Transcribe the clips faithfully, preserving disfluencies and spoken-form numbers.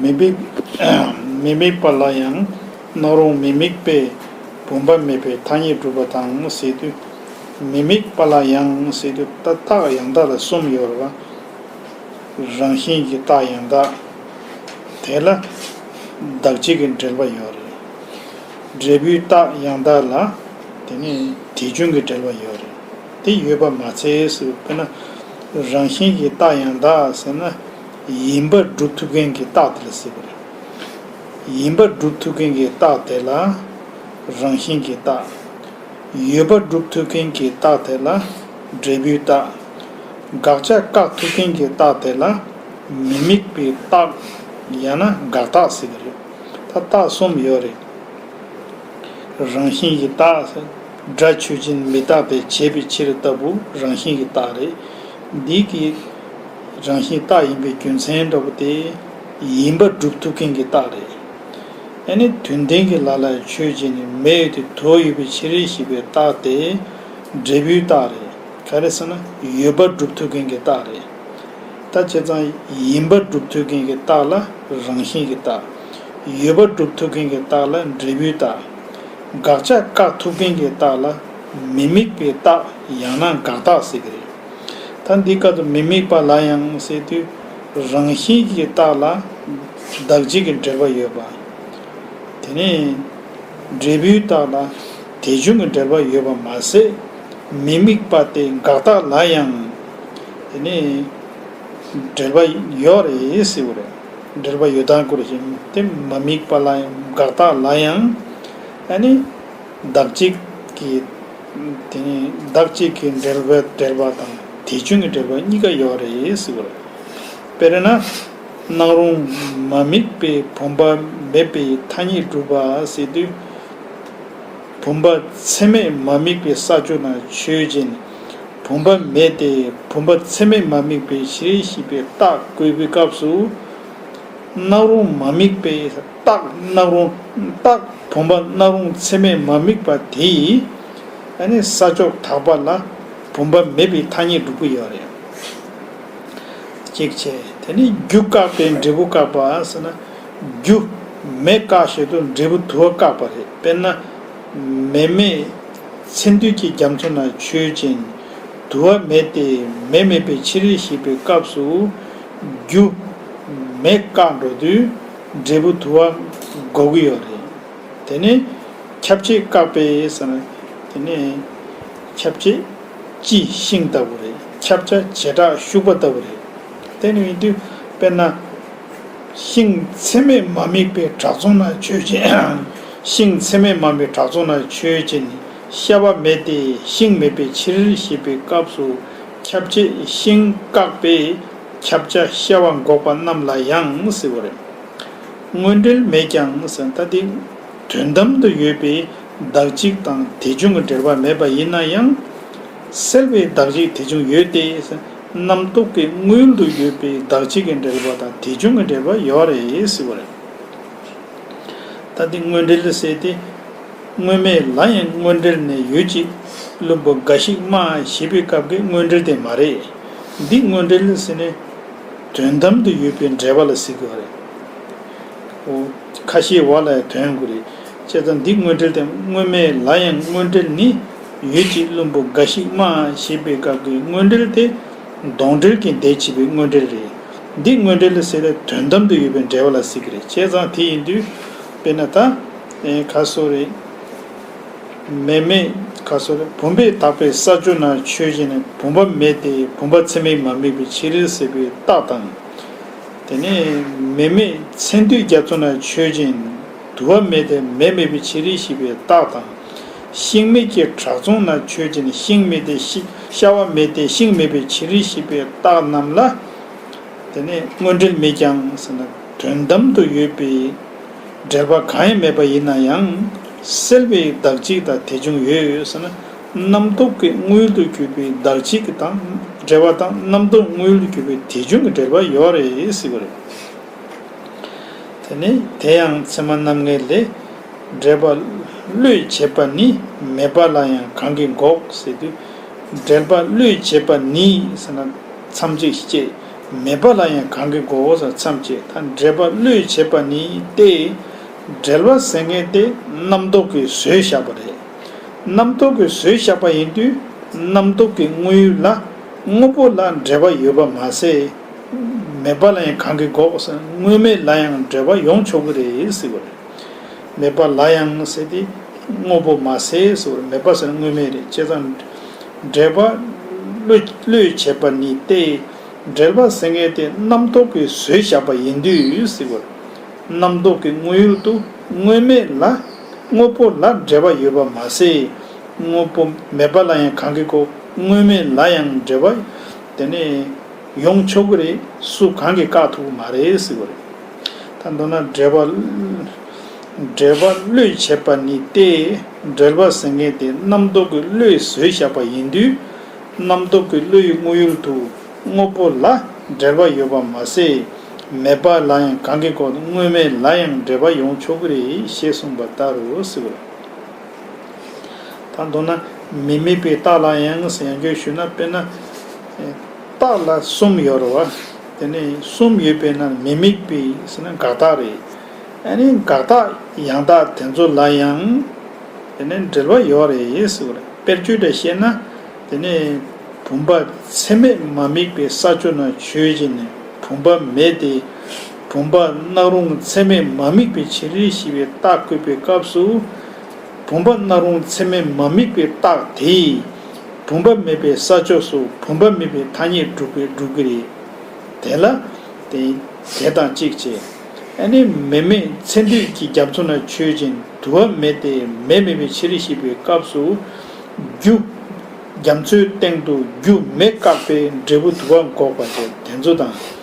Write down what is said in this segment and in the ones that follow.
མི་དམིགས་མི་དམིགས་པ་ལ་ཡང་སྣང་རུང་མི་དམིགས་པས་བུམ་པ་མེད་པའི་ཐ་སྙད་སྒྲུབ་པ་དང་ཟེར་དུས། མི་དམིགས་པ་ལ་ཡང་ཟེར་དུས་ད་རྟགས་ཡང་དག་ལ་གསུམ་ཡོད་རེད་བ། རང་བཞིན་གྱི་རྟགས་ཡང་དག་དེ་ལ་བདག་གཅིག་གི་འབྲེལ་བ་ཡོད་རེད། འབྲས་བུའི་རྟགས་ཡང་དག་ལ་དེ་ནི་དེ་བྱུང་གི་འབྲེལ་བ་ཡོད་རེད། དེ་ཡོད་པ་མ་ཚད་ཟེར་དཔེར་ན་རང་བཞིན་གྱི་རྟགས་ཡང་དག་ཟེར་ན་ཡིན་པ་སྒྲུབ་ཐུབ་མཁན་གྱི་རྟགས་དེ་ལ་ཟེར་བ་རེད། ཡིན་པ་སྒྲུབ་ཐུབ་མཁན་གྱི་རྟགས་དེ་ལ་རང་བཞིན་གྱི་རྟགས། ཡོད་པ་སྒྲུབ་ཐུབ་མཁན་གྱི་རྟགས་དེ་ལ་འབྲས་བུའི་རྟགས། དགག་བྱ་བཀག་ཐུབ་མཁན་གྱི་རྟགས་དེ་ལ་མི་དམིགས་པའི་རྟགས། ཡང་ན་དགག་རྟགས་ཟེར་གྱི་རེད། ད་རྟགས་གསུམ་ཡོད་རེད། རང་བཞིན་གྱི་རྟགས། སྒྲ་ཆོས་ཅན་མི་རྟག་པས་བྱས་པའི་ཕྱིར་ལྟ་བུ་རང་བཞིན་གྱི་རྟགས་རེད། འདི་གི་རང་བཞིན་རྟགས་ཡིན་པའི་རྒྱུ་མཚན་འདྲ་པོ་དེ་ཡིན་པ་སྒྲུབ་ཐུབ་མཁན་གྱི་རྟགས་རེད། ཨ་ནི་དོན་ལྡན་གྱི་ལ་ལ་ཆོས་ཅན་ནི་མེ་ཡོད་དེ་དུ་བ་ཡོད་པའི་ཕྱིར་ཞེས་པའི་རྟགས་དེ་འབྲས་བུའི་རྟགས་རེད། ག་རེ་ཟེར་ན་ཡོད་པ་སྒྲུབ་ཐུབ་མཁན་གྱི་རྟགས་རེད། ད་བྱས་ཙང་ཡིན་པ་སྒྲུབ་ཐུབ་མཁན་གྱི་རྟགས་ལ་རང་བཞིན་གྱི་རྟགས། ཡོད་པ་སྒྲུབ་ཐུབ་མཁན་གྱི་རྟགས་ལ་འབྲས་བུའི་རྟགས། དགག་བྱ་བཀག་ཐུབ་མཁན་གྱི་རྟགས་ལ་མི་དམིགས་པའི་རྟགས། ཡང་ན་དགག་རྟགས་ཟེར་གྱི་རེད། ད་འདི་སྐབས་སུ་མི་དམིགས་པ་ལ་ཡང་ཟེར་དུས་རང་བཞིན་གྱི་རྟགས་ལ་བདག་གཅིག་གི་འབྲེལ་བ་ཡོད་པ། དེ་ནས་འབྲས་བུའི་རྟགས་ལ་དེ་བྱུང་གི་འབྲེལ་བ་ཡོད་པ་མ་ཟད། མི་དམིགས་པ་སྟེ་དགག་རྟགས་ལ་ཡང་དེ་ནས་འབྲེལ་བ་ཡོད་རེད་ཟེར་བ་རེད། འབྲེལ་བ་ཡོད་སྟངས་སྐོར་ཞིག་དེ་མི་དམིགས་པ་ལ་ཡང་དགག་རྟགས་ལ་ཡང་ཨ་ནི་བདག་གཅིག་གི་དེ་ནས་བདག་གཅིག་གི་འབྲེལ་བའི་འབྲེལ་བ་དང་དེ་བྱུང་གི་འབྲེལ་བ་གཉིས་ཀ་ཡོད་རེད་ཟེར་བ་རེད། དཔེར་ན། སྣང་རུང་མ་དམིགས་པས་བུམ་པ་མེད་པའི་ཐ་སྙད་སྒྲུབ་པ་ཟེར་དུས། བུམ་པ་ཚད་མས་མ་དམིགས་པའི་ས་ཕྱོགས་ན་ཆོས་ཅན། བུམ་པ་མེད་དེ་བུམ་པ་ཚད་མས་མ་དམིགས་པའི་ཕྱིར་ཞེས་པའི་རྟགས་བཀོད་པའི་སྐབས་སུ། སྣང་རུང་མ་དམིགས་པའི་རྟགས། སྣང་རུང་རྟགས་བུམ་པ་སྣང་རུང་ཚད་མས་མ་དམིགས་པ་དེ་ཡིས་ཨ་ནི་ས་ཕྱོགས་དག་པ་ལ་བུམ་པ་མེད་པའི་ཐ་སྙད་སྒྲུབ་ཀྱི་ཡོད་རེད། གཅིག་བྱས། དེ་ནི་རྒྱུ་བཀག་པའི་འབྲས་བུ་བཀག་པ་ཟེར་ན། རྒྱུ་མེ་བཀག་བྱེད་དུ་འབྲས་བུ་དུ་བ་བཀག་པ་རེད། དཔེར་ན། མེ་མེད་མཚན་དུས་ཀྱི་རྒྱ་མཚོ་ན་ཆོས་ཅན། དུ་བ་མེད་དེ་མེ་མེད་པའི་ཕྱིར་ཞེས་པའི་སྐབས་སུ། རྒྱུ་མེ་བཀག་འགྲོ་དུས་འབྲས་བུ་དུ་བ་འགོག་གི་ཡོད་རེད། དེ་ནས་ཁྱབ་བྱེད་བཀག་པའི་ཟེར་ན། དེ་ནས་ཁྱབ་བྱེད་དཔྱི་ཤིང་ལྟ་བུ་རེད། ཁྱབ་བྱ་བྱེ་བྲག་ཤུག་པ་ལྟ་བུ་རེད། དེ་ནས་ཡིན་དུས་དཔེར་ན། ཤིང་ཚད་མས་མ་དམིགས་པའི་བྲག་རྫོང་ན་ཆོས་ཅན། ཤིང་ཚད་མས་མ་དམིགས་པའི་བྲག་རྫོང་ན་ཆོས་ཅན། ཤ་བ་མེད་དེ་ཤིང་མེད་པའི་ཕྱིར་ཞེས་པའི་སྐབས་སུ་ཁྱབ་བྱེད་ཤིང་བཀག་པས་ཁྱབ་བྱ་ཤ་བ་འགོག་པ་རྣམས་ལ་ཡང་ཟེར་བ་རེད། དངོས་འབྲེལ་མེད་ཀྱང་ཟེར་ད་དེ་དོན་དམ་དུ་ཡོད་པའི་བདག་གཅིག་དང་དེ་བྱུང་གི་འབྲེལ་བ་མེད་པ་ཡིན་ན་ཡང་། སེལ་བའི་བདག་གཅིག་དེ་བྱུང་ཡོད་དེ་ཟེར་རྣམ་རྟོག་གི་དངོས་ཡུལ་དུ་ཡོད་པའི་བདག་གཅིག་གི་འབྲེལ་བ་དང་དེ་བྱུང་གི་འབྲེལ་བ་ཡོད་རེད་ཟེར་བ་རེད། ད་དེ་དངོས་འབྲེལ་ཟེར་དེ། དངོས་མེད་ལ་ཡང་དངོས་འབྲེལ་ནས་ཡོད་ཅིག་བླུན་པོ་འགའ་ཞིག་སྨྲ་ཞེས་པའི་སྐབས་ཀྱི་དངོས་འབྲེལ་དེ་མ་རེད། འདི་དངོས་འབྲེལ་ཟེར་ནས་དོན་དམ་དུ་ཡོད་པའི་འབྲེལ་བ་ལ་ཟེར་དགོས་པ་རེད། འོ། ཁ་ཤས་བ་ལ་ཡང་དོན་དགོས་རེད། བྱས་ཙང་འདི་དངོས་འབྲེལ་དེ་དངོས་མེད་ལ་ཡང་དངོས་འབྲེལ་ནི་ཡོད་ཅིག་བླུན་པོ་འགའ་ཞིག་སྨྲ་ཞེས་པའི་སྐབས་ཀྱི་དངོས་འབྲེལ་དེ་གདོན་འབྲེལ་གྱི་འདས་ཕྱིན་པའི་དངོས་འབྲེལ་རེད། འདི་དངོས་འབྲེལ་ཟེར་ཏེ་དོན་དམ་དུ་ཡོད་པའི་འབྲེལ་བ་ལ་ཟེར་གྱི་རེད། བྱས་ཙང་དེ་ཡིན་དུས་དཔེར་ན་ད་ཨེ་ག་སོ་རེད། མེ་མེད་ག་སོ་རེད། བུམ་པས་དག་པའི་ས་ཕྱོགས་ན་ཆོས་ཅན། བུམ་པ་མེད་དེ་བུམ་པ་ཚད་མས་མ་དམིགས་པའི་ཕྱིར་ཟེར་བའི་རྟགས་དང་། དེ་ནས་མེ་མེད་མཚན་དུས་རྒྱ་མཚོ་ན་ཆོས་ཅན། དུ་བ་མེད་དེ་མེ་མེད་པའི་ཕྱིར་ཞེས་པའི་རྟགས་དང་། ཤིང་མེད་ཀྱི་བྲག་རྫོང་ན་ཆོས་ཅན། ཤིང་མེད་དེ་ཤི་ཤ་བ་མེད་དེ་ཤིང་མེད་པའི་ཕྱིར་ཞེས་པའི་རྟགས་རྣམས་ལ། དེ་ནས་དངོས་འབྲེལ་མེད་ཀྱང་ཟེར་ན་དོན་དམ་དུ་ཡོད་པའི་འབྲེལ་པ་གང་ཡང་མེད་པ་ཡིན་ན་ཡང་སེལ་བའི་བདག་གཅིག་དང་དེ་བྱུང་ཡོད་ཟེར་ན་རྣམ་རྟོག་གི་དངོས་ཡུལ་དུ་གྱུར་པའི་བདག་གཅིག་དང་འབྲེལ་བ་དང་རྣམ་རྟོག་དངོས་ཡུལ་དུ་གྱུར་པའི་དེ་བྱུང་གི་འབྲེལ་པ་ཡོད་རེད་ཟེར་བ་རེད། དེ་ནས་དེ་ཡང་ཚད་མ་རྣམ་ངེས་ལས། འབྲེལ་པ་བློས་བྱས་པ་ནི་མེད་པ་ལ་ཡང་གང་གིས་འགོག་ཟེར་དུས། འབྲེལ་པ་བློས་བྱས་པ་ནི་ཟེར་ན་མཚམས་གཅིག་བཅད། མེད་པ་ལ་ཡང་གང་གིས་གོ་ཟེར་མཚམས་བཅད། ད་འབྲེལ་པ་བློས་བྱས་པ་ནི་སྟེ། འབྲེལ་པ་ཟེར་མཁན་དེ་རྣམ་རྟོག་གིས་བཟོས་བཞག་པ་རེད། རྣམ་རྟོག་གིས་བཟོས་བཞག་པ་ཡིན་དུས། རྣམ་རྟོག་གི་དངོས་ཡུལ་ལ་དངོས་པོ་ལ་འབྲེལ་པ་ཡོད་པ་མ་ཟད། མེད་པ་ལ་ཡང་གང་གིས་གོ་ཟེར། དངོས་མེད་ལ་ཡང་འབྲེལ་པ་ཡོང་ཆོག་གི་རེད་ཟེར་བ་རེད། མེད་པ་ལ་ཡང་ཟེར་དེ་དངོས་པོ་མ་ཟད་ཟེར་བ་རེད། མེད་པ་ཟེར་ན་དངོས་མེད་རེད། བྱས་ཙང་འབྲེལ་པ་བློས་བློས་བྱས་པ་ནི་སྟེ། འབྲེལ་པ་ཟེར་མཁན་དེ་རྣམ་རྟོག་གིས་བཟོས་བཞག་པ་ཡིན་དུས་ཟེར་བ་རེད། རྣམ་རྟོག་གི་དངོས་ཡུལ་དུ་དངོས་མེད་ལ་དངོས་པོ་ལ་འབྲེལ་པ་ཡོད་པ་མ་ཟད། དངོས་པོ་མེད་པ་ལ་ཡང་གང་གིས་གོ། དངོས་མེད་ལ་ཡང་འབྲེལ་པ་དེ་ནས་ཡོང་ཆོག་གི་རེད། སུ་གང་གིས་བཀག་ཐུབ་ཀྱི་མ་རེད་ཟེར་བ་རེད། ད་མདོར་ན་འབྲེལ་པ་འབྲེལ་པ་བློས་བྱས་པ་ནི་སྟེ། འབྲེལ་པ་ཟེར་མཁན་དེ་རྣམ་རྟོག་གིས་བློས་བཟོས་བཞག་པ་ཡིན་དུས། རྣམ་རྟོག་གི་བློ་ཡི་དངོས་ཡུལ་དུ་དངོས་པོ་ལ་འབྲེལ་པ་ཡོད་པ་མ་ཟད། མེད་པ་ལ་ཡང་གང་གིས་གོ། དངོས་མེད་ལ་ཡང་འབྲེལ་པ་ཡོང་ཆོག་གི་རེད་ཞེས་གསུངས་པ་ལྟར་རོ་ཟེར་བ་རེད། ད་མདོར་ན་མི་དམིགས་པའི་རྟགས་ལ་ཡང་ཟེར། ཡང་བསྐྱར་ཞུས་ན། དཔེར་ན་རྟགས་ལ་གསུམ་ཡོད་རེད་བ། དེ་ནས་གསུམ་ཡོད་པའི་ནང་མི་དམིགས་པའི་ཟེར་ན་དགག་རྟགས་རེད། ཨ་ནི་དགག་རྟགས་ཡང་དག་དེ་ཚོ་ལ་ཡང་དེ་ནས་འབྲེལ་བ་ཡོད་རེད་ཟེར་བ་རེད། དཔེར་བརྗོད་འདྲ་བཤད་ན། དེ་ནས་བུམ་པ་ཚད་མས་མ་དམིགས་པའི་ས་ཕྱོགས་ན་ཆོས་ཅན། བུམ་པ་མེད་དེ། བུམ་པ་སྣང་རུང་ཚད་མས་མ་དམིགས་པའི་ཕྱིར་ཞེས་པའི་རྟགས་བཀོད་པའི་སྐབས་སུ། བུམ་པ་སྣང་རུང་ཚད་མས་མ་དམིགས་པའི་རྟགས་དེས་བུམ་པ་མེད་པའི་ས་ཕྱོགས་སུ་བུམ་པ་མེད་པའི་ཐ་སྙད་སྒྲུབ་པའི་སྒྲུབ་ཀྱི་རེད། དེ་ལ་དེ་དེ་དང་གཅིག་བྱས། ཨ་ནི་མེ་མེད་ཚེ་འདོད་ཀྱི་རྒྱ་མཚོ་ན་ཆོས་ཅན། དུ་བ་མེད་དེ། མེ་མེད་པའི་ཕྱིར་ཞེས་པའི་སྐབས་སུ། རྒྱུ་རྒྱ་མཚོའི་སྟེང་དུ་རྒྱུ་མེ་བཀག་པའི་འབྲས་བུ་དུ་བ་འགོག་པ་བཅས་དེ་ཚོ་དང་།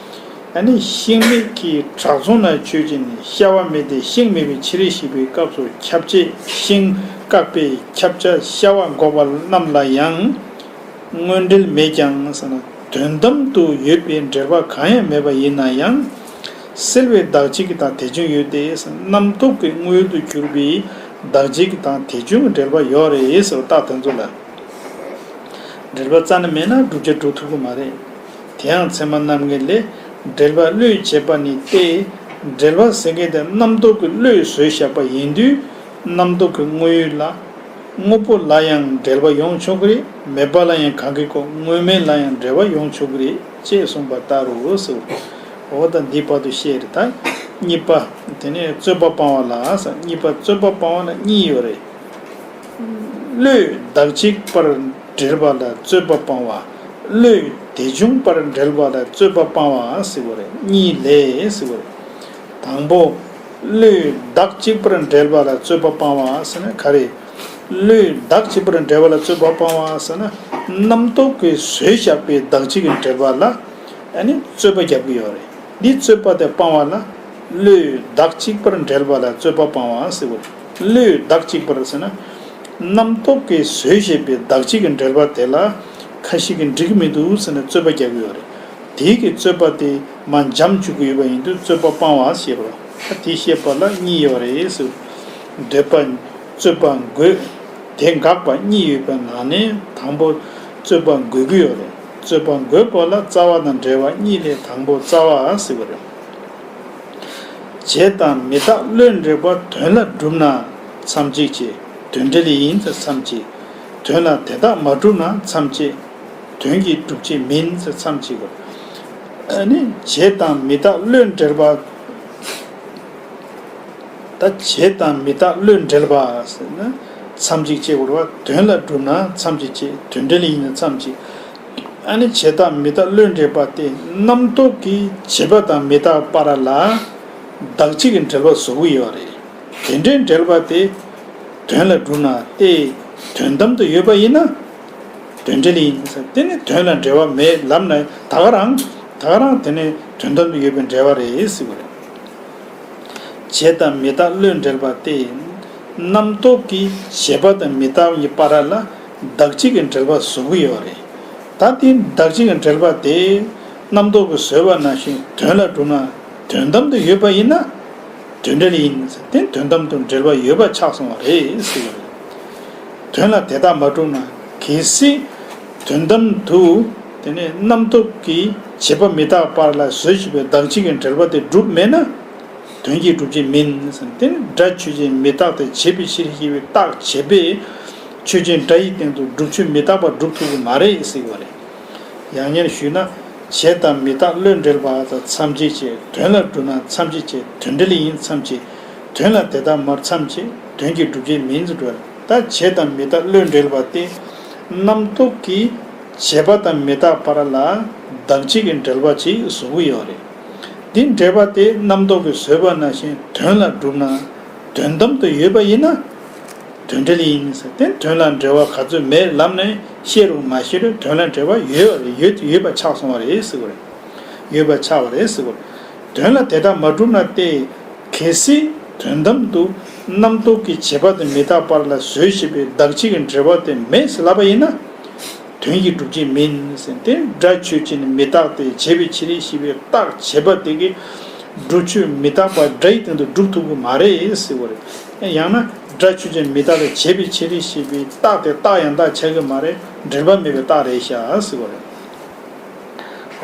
ཨ་ནི་ཤིང་མེད་ཀྱི་བྲག་རྫོང་ན་ཆོས་ཅན། ཤ་བ་མེད་དེ། ཤིང་མེད་པའི་ཕྱིར་ཞེས་པའི་སྐབས་སུ་ཁྱབ་བྱེད་ཤིང་བཀག་པའི་ཁྱབ་བྱ་ཤ་བ་འགོག་པ་རྣམས་ལ་ཡང་། དངོས་འབྲེལ་མེད་ཀྱང་ཟེར་ན། དོན་དམ་དུ་ཡོད་པའི་འབྲེལ་པ་གང་ཡང་མེད་པ་ཡིན་ན་ཡང་། སེལ་བའི་བདག་གཅིག་དང་དེ་བྱུང་ཡོད་དེ། རྣམ་རྟོག་གི་དངོས་ཡུལ་དུ་གྱུར་པའི་བདག་གཅིག་དང་དེ་བྱུང་གི་འབྲེལ་པ་ཡོད་རེད་ཟེར་བ་རྟགས་དེ་ཚོ་ལ། འབྲེལ་པ་རྩ་ནས་མེད་ན་བསྒྲུབ་བྱ་འགྲུབ་ཐུབ་ཀྱི་མ་རེད། དེའང་ཚད་མ་རྣམ་ངེས་ལས། འབྲེལ་པ་བློས་བྱས་པ་ནི་སྟེ། འབྲེལ་པ་ཟེར་མཁན་དེ་རྣམ་རྟོག་གིས་བློས་བཟོས་བཞག་པ་ཡིན་དུས། རྣམ་རྟོག་གི་དངོས་ཡུལ་ལ། དངོས་པོ་ལ་ཡང་འབྲེལ་པ་ཡོང་ཆོག་གི་རེད། མེད་པ་ལ་ཡང་གང་གིས་གོ། དངོས་མེད་ལ་ཡང་འབྲེལ་པ་ཡོང་ཆོག་གི་རེད་ཅེས་གསུངས་པ་ལྟར་རོ་ཟེར། འོ་ད་འདིའི་བར་དུ་བཤད་རེད། ད་གཉིས་པ། དེ་ནས་རྩོད་པ་སྤང་བ་ལ་ཟེར། གཉིས་པ་རྩོད་པ་སྤང་བ་ལ་གཉིས་ཡོད་རེད། བློས་བདག་གཅིག་པར་འབྲེལ་བ་ལ་རྩོད་པ་སྤང་བ། བློས་དེ་བྱུང་པར་འབྲེལ་བ་ལ་རྩོད་པ་སྤང་བ་ཟེར་བ་རེད། གཉིས་ལས་ཟེར་བ་རེད། དང་པོ། བློས་བདག་གཅིག་པར་འབྲེལ་བ་ལ་རྩོད་པ་སྤང་བ་ཟེར་ན་ག་རེ། བློས་བདག་གཅིག་པར་འབྲེལ་བ་ལ་རྩོད་པ་སྤང་བ་ཟེར་ན། རྣམ་རྟོག་གིས་བཟོས་བཞག་པའི་བདག་གཅིག་གི་འབྲེལ་བ་ལ་ཨ་ནི་རྩོད་པ་རྒྱབ་ཀྱི་ཡོད་རེད། འདི་རྩོད་པ་དེ་སྤང་བ་ལ། བློས་བདག་གཅིག་པར་འབྲེལ་བ་ལ་རྩོད་པ་སྤང་བ་ཟེར་བ། བློས་བདག་གཅིག་པར་ཟེར་ན། རྣམ་རྟོག་གིས་བཟོས་བཞག་པའི་བདག་གཅིག་གི་འབྲེལ་བ་དེ་ལ་ཁ་ཞིག་གིས་འགྲིག་གི་མི་འདུག་ཟེར་ནས་རྩོད་པ་རྒྱག་གི་ཡོད་རེད། དེའི་གི་རྩོད་པ་དེ་མར་འཇམ་བཅུག་གི་ཡོད་པ་ཡིན་དུས་རྩོད་པ་སྤང་བ་ཞེས་པ། ད་དེ་བཤད་པ་ལ་གཉིས་ཡོད་རེད་ཟེར། འདོད་པ་རྩོད་པ་འགོད་དེ་འགག་པ་གཉིས་ཡོད་པའི་ནང་ནས་དང་པོ་རྩོད་པ་འགོད་ཀྱི་ཡོད་རེད། རྩོད་པ་འགོད་པ་ལ་རྩ་བ་དང་འབྲེལ་བ་གཉིས་ལས་དང་པོ་རྩ་བ་ཟེར་བ་རེད། བྱས་དང་མི་རྟག་བློས་འབྲེལ་པ་དོན་ལ་གྲུབ་ན་མཚམས་གཅིག་བྱས། དོན་འབྲེལ་ཡིན་ཟེར་མཚམས་གཅིག་དོན་ལ་དེ་དག་མ་གྲུབ་ན་མཚམས་གཅིག་དོན་གྱི་སྒྲུབ་བྱེད་མིན་ཟེར་མཚམས་གཅིག་གོ། ཨ་ནི་བྱས་དང་མི་རྟག་བློས་འབྲེལ་པ། ད་བྱས་དང་མི་རྟག་བློས་འབྲེལ་པ་ཟེར་ན་མཚམས་གཅིག་བྱེད་དགོས་རེད་བ། དོན་ལ་གྲུབ་ན་མཚམས་གཅིག་བྱེད། དོན་འབྲེལ་ཡིན་ན་མཚམས་གཅིག་ཨ་ནི་བྱས་དང་མི་རྟག་བློས་འབྲེལ་པ་དེ་རྣམ་རྟོག་གིས་བྱས་པ་དང་མི་རྟག་བར་ལ་བདག་གཅིག་གི་འབྲེལ་བ་བཟོ་གི་ཡོད་རེད། དེ་འདྲའི་འབྲེལ་བ་དེ་དོན་ལ་གྲུབ་ན་སྟེ། དོན་དམ་དུ་ཡོད་པ་ཡིན་ན་དོན་འབྲེལ་ཡིན་ཟེར། དེ་ནི་དོན་ལ་འབྲེལ་བ་མེད་ལབ་ན་ད་ག་རང་ད་ག་རང་དེ་ནི་དོན་དམ་དུ་ཡོད་པའི་འབྲེལ་བ་རེད་ཟེར་བ་རེད། བྱས་དང་མི་རྟག་བློས་འབྲེལ་པ་སྟེ། རྣམ་རྟོག་གིས་བྱས་པ་དང་མི་རྟག་གཉིས་བར་ལ་བདག་གཅིག་གི་འབྲེལ་པ་བཟོ་གི་ཡོད་རེད། ད་དེ་བདག་གཅིག་གི་འབྲེལ་པ་དེ་རྣམ་རྟོག་གིས་བཟོས་པ་ནང་བཞིན་དོན་ལ་གྲུབ་ན་དོན་དམ་དུ་ཡོད་པ་ཡིན་ན་དོན་འབྲེལ་ཡིན། དེ་དོན་དམ་དུ་འབྲེལ་བ་ཡོད་པ་ཆགས་སོང་བ་རེད་ཟེར་གི་རེད། དོན་ལ་དེ་དག་མ་གྲུབ་ན་གལ་སྲིད་དོན་དམ་དུ་དེ་ནས་རྣམ་རྟོག་གིས་ བྱས་པ་མི་རྟག་པ་ལ་བཟོས་ཞེས་པའི་བདག་གཅིག་གི་འབྲེལ་པ་དེ་གྲུབ་མེད་ན། དོན་གྱིས་སྒྲུབ་བྱེད་མིན་ཟེར། དེ་ནི་སྒྲ་ཆོས་ཅན་མི་རྟག་སྟེ་བྱས་པའི་ཕྱིར་ཞེས་པའི་རྟགས་བྱས་པས་ཆོས་ཅན་སྒྲ་ཡི་སྟེང་དུ་སྒྲུབ་ཆོས་མི་རྟག་པ་སྒྲུབ་ཐུབ་ཀྱི་མ་རེད་ཟེར་བ་རེད། ཡང་སྙན་ཞུས་ན། བྱས་དང་མི་རྟག་བློས་འགྲེལ་པ་དང་མཚམས་གཅིག་བྱས། དོན་ལ་སྒྲུབ་ན་མཚམས་གཅིག་བྱས། དོན་འབྲེལ་ཡིན་མཚམས་གཅིག་དོན་ལ་དེ་ལྟར་མ་མཚམས་གཅིག་དོན་གྱིས་སྒྲུབ་བྱེད་མིན་ཟེར་བ་རེད། ད་བྱས་དང་མི་རྟག་བློས་འགྲེལ་པ་སྟེ། རྣམ་རྟོག་གིས་བྱས་པ་དང་མི་རྟག་བར་ལ་བདག་གཅིག་གི་འབྲེལ་པ་ཅིག་བཟོ་གི་ཡོད་རེད། འདི་འབྲེལ་པ་དེ་རྣམ་རྟོག་གིས་བཟོས་པ་ནང་བཞིན་དོན་ལ་གྲུབ་ན། དོན་དམ་དུ་ཡོད་པ་ཡིན་ན། དོན་འབྲེལ་ཡིན་ཟེར་ཏེ། དོན་ལ་འབྲེལ་བ་ག་ཚོད་མེད་ལབ་ནས་བཤད་རུང་མ་བཤད་རུང་དོན་ལ་འབྲེལ་བ་ཡོད་རེད། ཡོད་ཡོད་པ་ཆགས་སོང་བ་རེད་ཟེར་བ་རེད། ཡོད་པ་ཆགས་པ་རེད་ཟེར་བ་རེད། དོན་ལ་དེ་ལྟར་མ་གྲུབ་ན་སྟེ། གལ་སྲིད་དོན་དམ་དུ་རྣམ་རྟོག་གིས་བྱས་པ་དང་མི་རྟག་པ་ལ་བཟོས་ཞེས་པའི་བདག་གཅིག་གི་འབྲེལ་བ་དེ་མེད་ཟེར་ལབ་པ་ཡིན་ན། དོན་གྱིས་སྒྲུབ་བྱེད་མིན་ཟེར་ཏེ། སྒྲ་ཆོས་ཅན་མི་རྟག་སྟེ་བྱས་པའི་ཕྱིར་ཞེས་པའི་རྟགས་བྱས་པ་དེ་གིས་སྒྲུབ་ཆོས་མི་རྟག་པ་སྒྲ་ཡི་སྟེང་དུ་སྒྲུབ་ཐུབ་ཀྱི་མ་རེད་ཟེར་བ་རེད། ཡང་ན་སྒྲ་ཆོས་ཅན་མི་རྟག་སྟེ་བྱས་པའི་ཕྱིར་ཞེས་པའི་རྟགས་དེ་རྟགས་ཡང་དག་ཆགས་ཀྱི་མ་རེད། འབྲེལ་པ་མེད་པའི་རྟགས་རེད་ཤག་ཟེར་བ་རེད།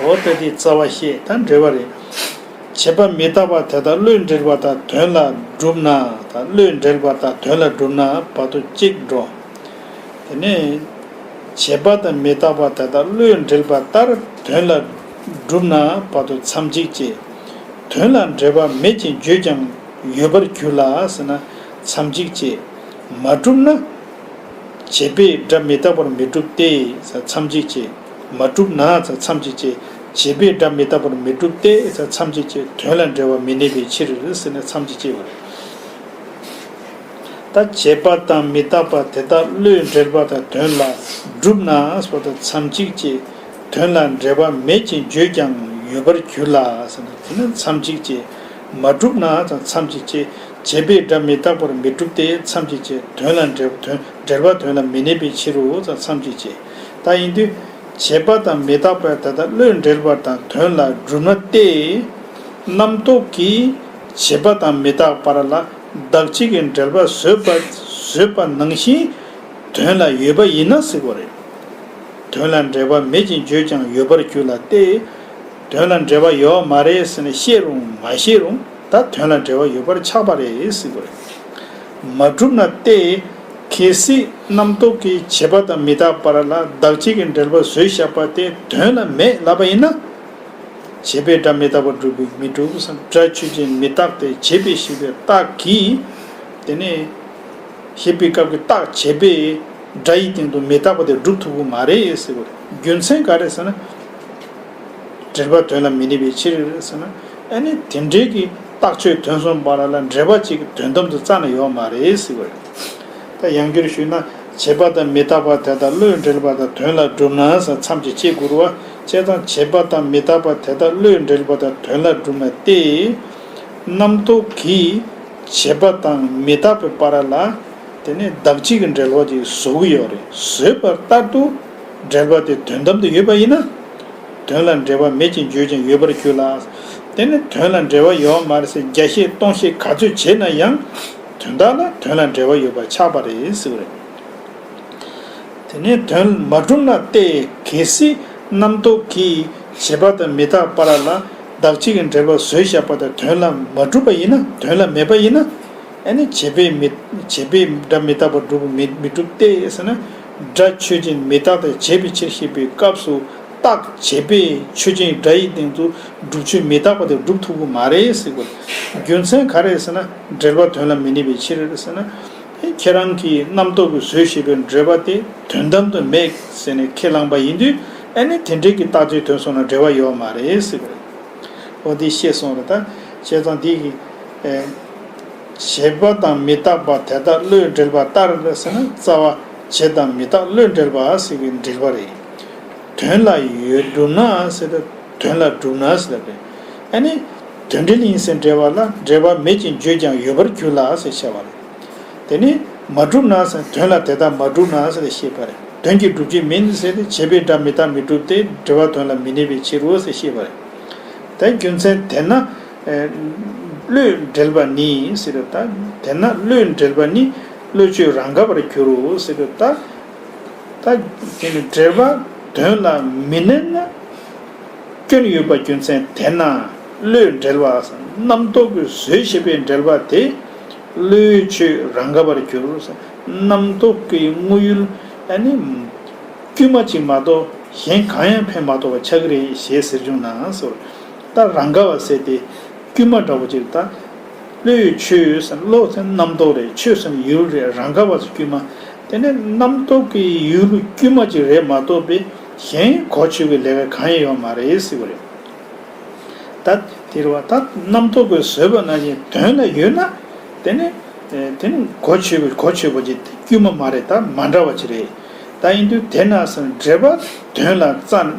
འོ་ད་དེ་རྩ་བ་བཤད། ད་འགྲེལ་པ་རེད། བྱས་པ་མི་རྟག་པ་དེ་དག་བློས་འགྲེལ་པ་དང་དོན་ལ་སྒྲུབ་ན། ད་བློས་འགྲེལ་པ་དང་དོན་ལ་སྒྲུབ་ན་བར་དུ་གཅིག་འགྲོ། དེ་ནས་བྱས་པ་དང་མི་རྟག་པ་དེ་དག་བློས་འགྲེལ་པ་ལྟར་དོན་ལ་སྒྲུབ་ན་བར་དུ་མཚམས་གཅིག་བཅད། དོན་ལ་འབྲེལ་པ་མེད་ཅེས་བརྗོད་ཀྱང་ཡོད་པར་གྱུར་ལ་ཟེར་ན་མཚམས་གཅིག་བཅད། མ་གྲུབ་ན། བྱས་པས་སྒྲ་མི་རྟག་པར་མི་འགྲུབ་སྟེ་ཟེར་མཚམས་གཅིག་བཅད། མ་གྲུབ་ན་ཟེར་མཚམས་གཅིག་བཅད། བྱས་པས་སྒྲ་མི་རྟག་པར་མི་འགྲུབ་སྟེ་ཟེར་མཚམས་གཅིག་བཅད། དོན་ལ་འབྲེལ་བ་མི་གནས་པའི་ཕྱིར་ཟེར་ནས་མཚམས་གཅིག་བཅད་པ་རེད། ད་བྱས་པ་དང་མི་རྟག་པ་དེ་དག་བློས་འགྲེལ་པ་དང་དོན་ལ་སྒྲུབ་ན་ཟེར་བ་དང་མཚམས་གཅིག་བཅད། དོན་ལ་འབྲེལ་བ་མེད་ཅེས་བརྗོད་ཀྱང་ཡོད་པར་གྱུར་ལ་ཟེར་ན་དེ་ནི་མཚམས་གཅིག་བཅད། མ་གྲུབ་ན་ཟེར་མཚམས་གཅིག་བཅད། བྱས་པས་སྒྲ་མི་རྟག་པར་མི་འགྲུབ་སྟེ་མཚམས་གཅིག་བཅད། དོན་ལ་འབྲེལ་དོན་འབྲེལ་པ་དོན་ལ་མི་གནས་པའི་ཕྱིར་རོ་ཟེར་མཚམས་གཅིག་བཅད། ད་ཡིན་དུས་བྱས་པ་དང་མི་རྟག་པ་དེ་དག་བློས་འགྲེལ་པ་དང་དོན་ལ་སྒྲུབ་ན་སྟེ། རྣམ་རྟོག་གིས་བྱས་པ་དང་མི་རྟག་པར་ལ་བདག་གཅིག་གི་འབྲེལ་པ་བཟོས་པ་བཟོས་པ་ནང་བཞིན་དོན་ལ་ཡོད་པ་ཡིན་ན་ཟེར་བ་རེད། དོན་ལ་འབྲེལ་བ་མེད་ཅེས་བརྗོད་ཀྱང་ཡོད་པར་གྱུར་ལ་སྟེ། དོན་ལ་འབྲེལ་བ་ཡོད་མ་རེད་ཟེར་ནས་བཤད་རུང་མ་བཤད་རུང་ད་དོན་ལ་འབྲེལ་བ་ཡོད་པར་ཆགས་པ་རེད་ཟེར་བ་རེད། མ་གྲུབ་ན་སྟེ། གལ་སྲིད་རྣམ་རྟོག་གིས་བྱས་པ་དང་མི་རྟག་པར་ལ་བདག་གཅིག་གི་འབྲེལ་པ་བཟོས་བཞག་པ་དེ་དོན་ལ་མེད་ལབ་པ་ཡིན་ན། བྱས་པས་སྒྲ་མི་རྟག་པར་སྒྲུབ་པས་མི་འགྲུབ་བསམ། སྒྲ་ཆོས་ཅན་མི་རྟག་སྟེ་བྱས་པས་ཞེས་པའི་རྟགས་ཀྱིས། དེ་ནས་ཞེས་པའི་སྐབས་ཀྱི་རྟགས་བྱས་པས་སྒྲ་ཡི་སྟེང་དུ་མི་རྟག་པ་དེ་སྒྲུབ་ཐུབ་ཀྱི་མ་རེད་ཟེར་བ་རེད། རྒྱུ་མཚན་ག་རེ་ཟེར་ན། འབྲེལ་པ་དོན་ལ་མི་གནས་པའི་ཕྱིར་ཟེར་ན། ཨ་ནི་དེ་འདྲའི་གི་རྟགས་ཆོས་དོན་གསུམ་པ་ལ་ལ་འབྲེལ་པ་གཅིག་གི་དོན་དམ་དུ་རྩ་ནས་ཡོད་མ་རེད་ཟེར་བ་རེད། ད་ཡང་བསྐྱར་ཞུས་ན། བྱས་པ་དང་མི་རྟག་པ་དེ་དག་བློས་འགྲེལ་པ་དང་དོན་ལ་སྒྲུབ་ན་ཟེར་མཚམས་ཀྱི་བཅད་དགུ་རུ་བ། བྱས་དང་བྱས་པ་དང་མི་རྟག་པ་དེ་དག་བློས་འགྲེལ་པ་དང་དོན་ལ་སྒྲུབ་ན་སྟེ། རྣམ་རྟོག་གིས་བྱས་པ་དང་མི་རྟག་པའི་བར་ལ་དེ་ནི་བདག་གཅིག་གི་འབྲེལ་བ་ཅིག་བཟོ་གི་ཡོད་རེད། བཟོས་པ་ལྟར་དུ་འབྲེལ་པ་དེ་དོན་དམ་དུ་ཡོད་པ་ཡིན་ན། དོན་ལ་འབྲེལ་བ་མེད་ཅེས་བརྗོད་ཀྱང་ཡོད་པར་གྱུར་ལ། དེ་ནི་དོན་ལ་འབྲེལ་བ་ཡོད་མ་རེད་ཟེར་བརྒྱ་བཤད་སྟོང་བཤད་ག་ཚོད་བྱས་ན་ཡང་། དོན་དག་ལ་དོན་ལ་འབྲེལ་བ་ཡོད་པ་ཆགས་པ་རེད་ཟེར་བ་རེད། དེ་ནས་དོན་མ་གྲུབ་ན་སྟེ། གལ་སྲིད་རྣམ་རྟོག་གིས་བྱས་པ་དང་མི་རྟག་པར་ལ་བདག་གཅིག་གི་འབྲེལ་པ་བཟོས་བཞག་པ་དང་དོན་ལ་མ་གྲུབ་པ་ཡིན་ན། དོན་ལ་མེད་པ་ཡིན་ན། ཨ་ནི་བྱས་པས་མི་བྱས་པས་སྒྲ་མི་རྟག་པར་སྒྲུབ་པ་མི་མི་འགྲུབ་སྟེ་ཟེར་ན། སྒྲ་ཆོས་ཅན་མི་རྟག་སྟེ་བྱས་པའི་ཕྱིར་ཞེས་པའི་སྐབས་སུ་རྟགས་བྱས་པས་ཆོས་ཅན་སྒྲ་ཡི་སྟེང་དུ་སྒྲུབ་ཆོས་མི་རྟག་པ་དེ་སྒྲུབ་ཐུབ་ཀྱི་མ་རེད་ཟེར་དགོས། རྒྱུ་མཚན་ག་རེ་ཟེར་ན། འབྲེལ་པ་དོན་ལ་མི་གནས་པའི་ཕྱིར་ཟེར་ན། ཁྱེད་རང་གིས་རྣམ་རྟོག་གིས་བཟོས་ཞེས་པའི་འབྲེལ་པ་དེ་དོན་དམ་དུ་མེད་ཟེར་ནས་ཁས་བླངས་པ་ཡིན་དུས། ཨ་ནི་དེ་འདྲའི་གི་རྟགས་ཆོས་དོན་གསུམ་ལ་འབྲེལ་བ་ཡོད་མ་རེད་ཟེར་བ་རེད། འོ་འདི་ཤེས་སོང་རེད། ད་བྱས་ཙང་འདི་གི་ཨེ། བྱས་པ་དང་མི་རྟག་པ་དེ་དག་བློས་འགྲེལ་པ་ལྟར་ཟེར་ན། རྩ་བ་བྱས་དང་མི་རྟག་བློས་འགྲེལ་པ་ཟེར་བའི་འགྲེལ་པ་རེད། དོན་ལ་ཡོད་གྲུབ་ན་ཟེར་ཏེ། དོན་ལ་གྲུབ་ན་ཟེར་ཏེ། ཨ་ནི་དོན་འབྲེལ་ཡིན་ཟེར་འགྲེལ་པ་ལ་འབྲེལ་པ་མེད་ཅིང་བརྗོད་ཀྱང་ཡོད་པར་གྱུར་ལ་ཟེར་བཤད་པ་རེད། དེ་ནི་མ་གྲུབ་ན་ཟེར། དོན་ལ་དེ་ལྟར་མ་གྲུབ་ན་ཟེར་ཏེ་བཤད་པ་རེད། དོན་གྱིས་སྒྲུབ་བྱེད་མིན་ཟེར་ཏེ། བྱས་པས་སྒྲ་མི་རྟག་མི་འགྲུབ་སྟེ། འབྲེལ་པ་དོན་ལ་མི་གནས་པའི་ཕྱིར་རོ་ཟེར་བཤད་པ་རེད། དེ་རྒྱུ་མཚན་དེས་ན། ཨེ། བློས་འགྲེལ་པ་ནི་ཟེར་ཏེ། ད་དེས་ན་བློས་འགྲེལ་པ་ནི་བློས་བྱས་རང་དགའ་བར་འགྱུར་རོ་ཟེར་ཏེ། ད་ད་དེ་ནི་འབྲེལ་པ་དོན་ལ་མི་གནས་ན། སྐྱོན་ཡོད་པ་རྒྱུ་མཚན་དེས་ན་བློས་འབྲེལ་བ། རྣམ་རྟོག་གི་བཟོས་བྱས་པའི་འབྲེལ་བ་དེ་བློའི་ཆོས་རང་དགའ་བར་འགྱུར། རྣམ་རྟོག་གི་དངོས་ཡུལ་ཨ་ནི་དཀྱུས་མ་གཅིག་མ་གཏོགས་གཞན་གང་ཡང་ཕན་མ་ཐོགས་པ་ཆགས་ཀྱི་རེད་ཞེས་ཟེར་བྱུང་ན་ཟེར། ད་རང་དགའ་བ་ཟེར་དེ་དཀྱུས་མ་འདྲ་བོ་ཅིག་ད། བློའི་ཆོས་ཟེར་བློ་ཟེར་རྣམ་རྟོག་རེད། ཆོས་ཟེར་ཡུལ་རེད། རང་དགའ་བ་ཟེར་དཀྱུས་མ། དེ་ནས་རྣམ་རྟོག་གི་ཡུལ་དཀྱུས་མ་ཅིག་རེད་མ་གཏོགས་པའི་གཞན་གོ་ཆོད་ཀྱི་ལས་ཀ་གང་ཡང་ཡོད་མ་རེད་ཟེར་བ་རེད། ད་དེ་རེད་བ། ད་རྣམ་རྟོག་གིས་བཟོས་པ་ནང་བཞིན་དོན་ལ་ཡོད་ན། དེ་ནས་དེ་ནི་གོ་ཆོད་པ་གོ་ཆོད་པ་ཅིག་དཀྱུས་མ་མ་རེད། ད་མ་འདྲ་བ་ཅིག་རེད། ད་ཡིན་དུས་དེ་ན་ཟེར་འབྲེལ་པ་དོན་ལ་རྩ།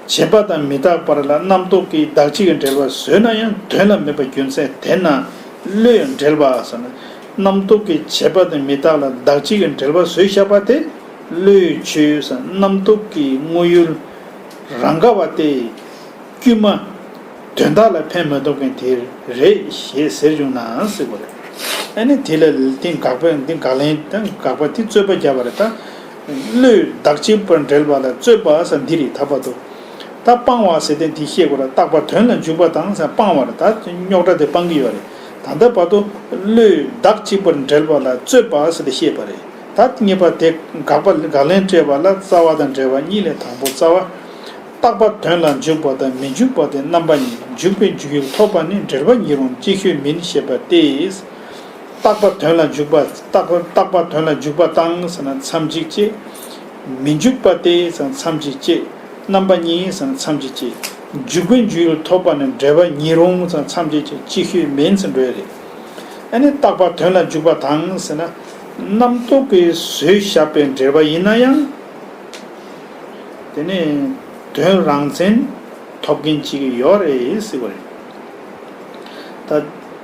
བྱས་པ་དང་མི་རྟག་པར་ལ་རྣམ་རྟོག་གིས་བདག་གཅིག་གི་འབྲེལ་པ་བཟོས་ན་ཡང་དོན་ལ་མེད་པ་རྒྱུ་མཚན་དེས་ན་བློས་འབྲེལ་བ་ཟེར་ན། རྣམ་རྟོག་གིས་བྱས་པ་དང་མི་རྟག་ལ་བདག་གཅིག་གི་འབྲེལ་པ་བཟོས་བཞག་པ་དེ་བློའི་ཆོས་ཟེར་རྣམ་རྟོག་གི་དངོས་ཡུལ་རང་དགའ་བ་སྟེ། དཀྱུས་མ་དོན་དག་ལ་ཕན་མི་ཐོགས་མཁན་དེ་རེད་ཞེས་ཟེར་བྱུང་ན་ཟེར་བ་རེད། ཨ་ནི་དེ་ལ་དེ་དགག་པ་འདི་དགག་ལན་དང་དགག་པ་དེ་རྩོད་པ་བརྒྱབ་པ་རེད། ད་བློས་བདག་གཅིག་པར་འབྲེལ་བ་ལ་རྩོད་པ་ཟེར་འདི་རེད། ད་བར་དུ་ད་སྤང་བ་ཟེར་དེ་འདི་བཤད་དགོས་ར། རྟག་པ་དོན་ལ་འཇུག་པ་དང་ཟེར་སྤང་བ་རེད། ད་རྙོག་དྲ་དེ་སྤང་གི་ཡོད་རེད། ད་ལྟ་བར་དུ་བློས་བདག་གཅིག་པར་འབྲེལ་བ་ལ་རྩོད་པ་ཟེར་དེ་བཤད་པ་རེད། ད་གཉིས་པ་དེ་དགག་པ་དགག་ལན་སྤྲད་པ་ལ་རྩ་བ་དང་འབྲེལ་བ་གཉིས་ལས་དང་པོ་རྩ་བ། རྟག་པ་དོན་ལ་འཇུག་པ་དང་མི་འཇུག་པ་སྟེ་རྣམ་པ་གཉིས། འཇུག་པའི་འཇུག་ཡུལ་ཐོབ་པ་ནི་འབྲེལ་པ་ཉིད་རུང་ཅིག་ཤོས་མིན་ཞེས་པ་སྟེ། རྟག་པ་དོན་ལ་འཇུག་པ། རྟག་པ་རྟག་པ་དོན་ལ་འཇུག་པ་དང་ཟེར་ན་མཚམས་གཅིག་བཅད། མི་འཇུག་པ་སྟེ་ཟེར་ན་མཚམས་གཅིག་བཅད། རྣམ་པ་གཉིས་ཟེར་ན་མཚམས་གཅིག་བཅད། འཇུག་པའི་འཇུག་ཡུལ་ཐོབ་པ་ནི་འབྲེལ་པ་ཉིད་རུང་ཟེར་ན་མཚམས་གཅིག་བཅད། ཅིག་ཤོས་མིན་ཟེར་འགྲོ་ཡ་རེད། ཨ་ནི་རྟག་པ་དོན་ལ་འཇུག་པ་དང་ཟེར་ན་རྣམ་རྟོག་གིས་བཟོས་བཞག་པའི་འབྲེལ་པ་ཡིན་ན་ཡང་། དེ་ནས་དོན་རང་མཚན་ཐོབ་མཁན་གཅིག་ཡོད་རེད་ཟེར་བ་རེད། ད་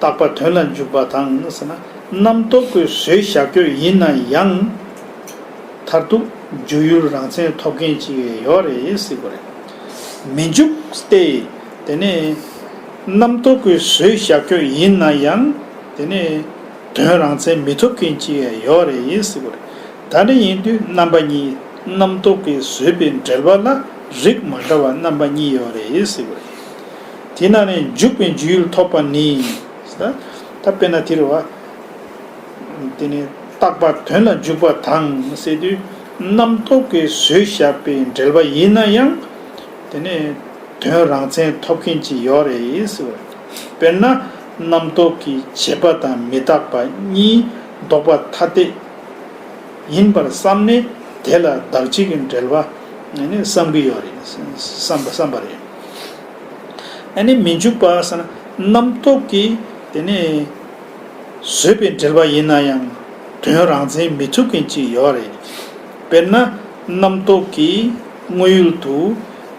རྟག་པ་དོན་ལ་འཇུག་པ་དང་ཟེར་ན་རྣམ་རྟོག་གིས་བཟོས་བཞག་རྒྱུ་ཡིན་ན་ཡང་མཐར་ཐུག་འཇུག་ཡུལ་རང་མཚན་ཐོབ་མཁན་གཅིག་ཡོད་རེད་ཟེར་བ་རེད། མི་འཇུག་སྟེ། དེ་ནས་རྣམ་རྟོག་གིས་བཟོས་བཞག་རྒྱུ་ཡིན་ན་ཡང་དེ་ནས་དོན་རང་མཚན་མི་ཐོབ་མཁན་གཅིག་ཡང་ཡོད་རེད་ཟེར་བ་རེད། ད་འདི་ཡིན་དུས་རྣམ་པ་གཉིས། རྣམ་རྟོག་གིས་བཟོས་པའི་འབྲེལ་པ་ལ་རིགས་མ་འདྲ་བ་རྣམ་པ་གཉིས་ཡོད་རེད་ཟེར་བ་རེད། དེ་ན་ནི་འཇུག་པའི་འཇུག་ཡུལ་ཐོབ་པ་ནི། ད་དཔེར་ན་དེ་རེད་བ། དེ་ནི་རྟག་པ་དོན་ལ་འཇུག་པ་དང་ཟེར་དུས་རྣམ་རྟོག་གིས་བཟོས་བཞག་པའི་འབྲེལ་པ་ཡིན་ན་ཡང་དེ་ནི། དོན་རང་མཚན་ཐོབ་མཁན་ཅིག་ཡོད་རེད་ཟེར་བ། དཔེར་ན་རྣམ་རྟོག་གིས་བྱས་པ་དང་མི་རྟག་པ་གཉིས་ལྡོག་པ་ཐ་དད་ཡིན་པར་བསམ་ནས་དེ་ལ་བདག་གཅིག་གི་འབྲེལ་བ་ནི་བསམ་གྱི་ཡོད་རེད་བསམ་པ་བསམ་པ་རེད། ཨ་ནི་མི་འཇུག་པ་ཟེར་ན་རྣམ་རྟོག་གིས་དེ་ནི། བཟོས་པའི་འབྲེལ་པ་ཡིན་ན་ཡང་དོན་རང་མཚན་མི་ཐོབ་མཁན་ཅིག་ཡོད་རེད། དཔེར་ན་རྣམ་རྟོག་གིས་དངོས་ཡུལ་དུ་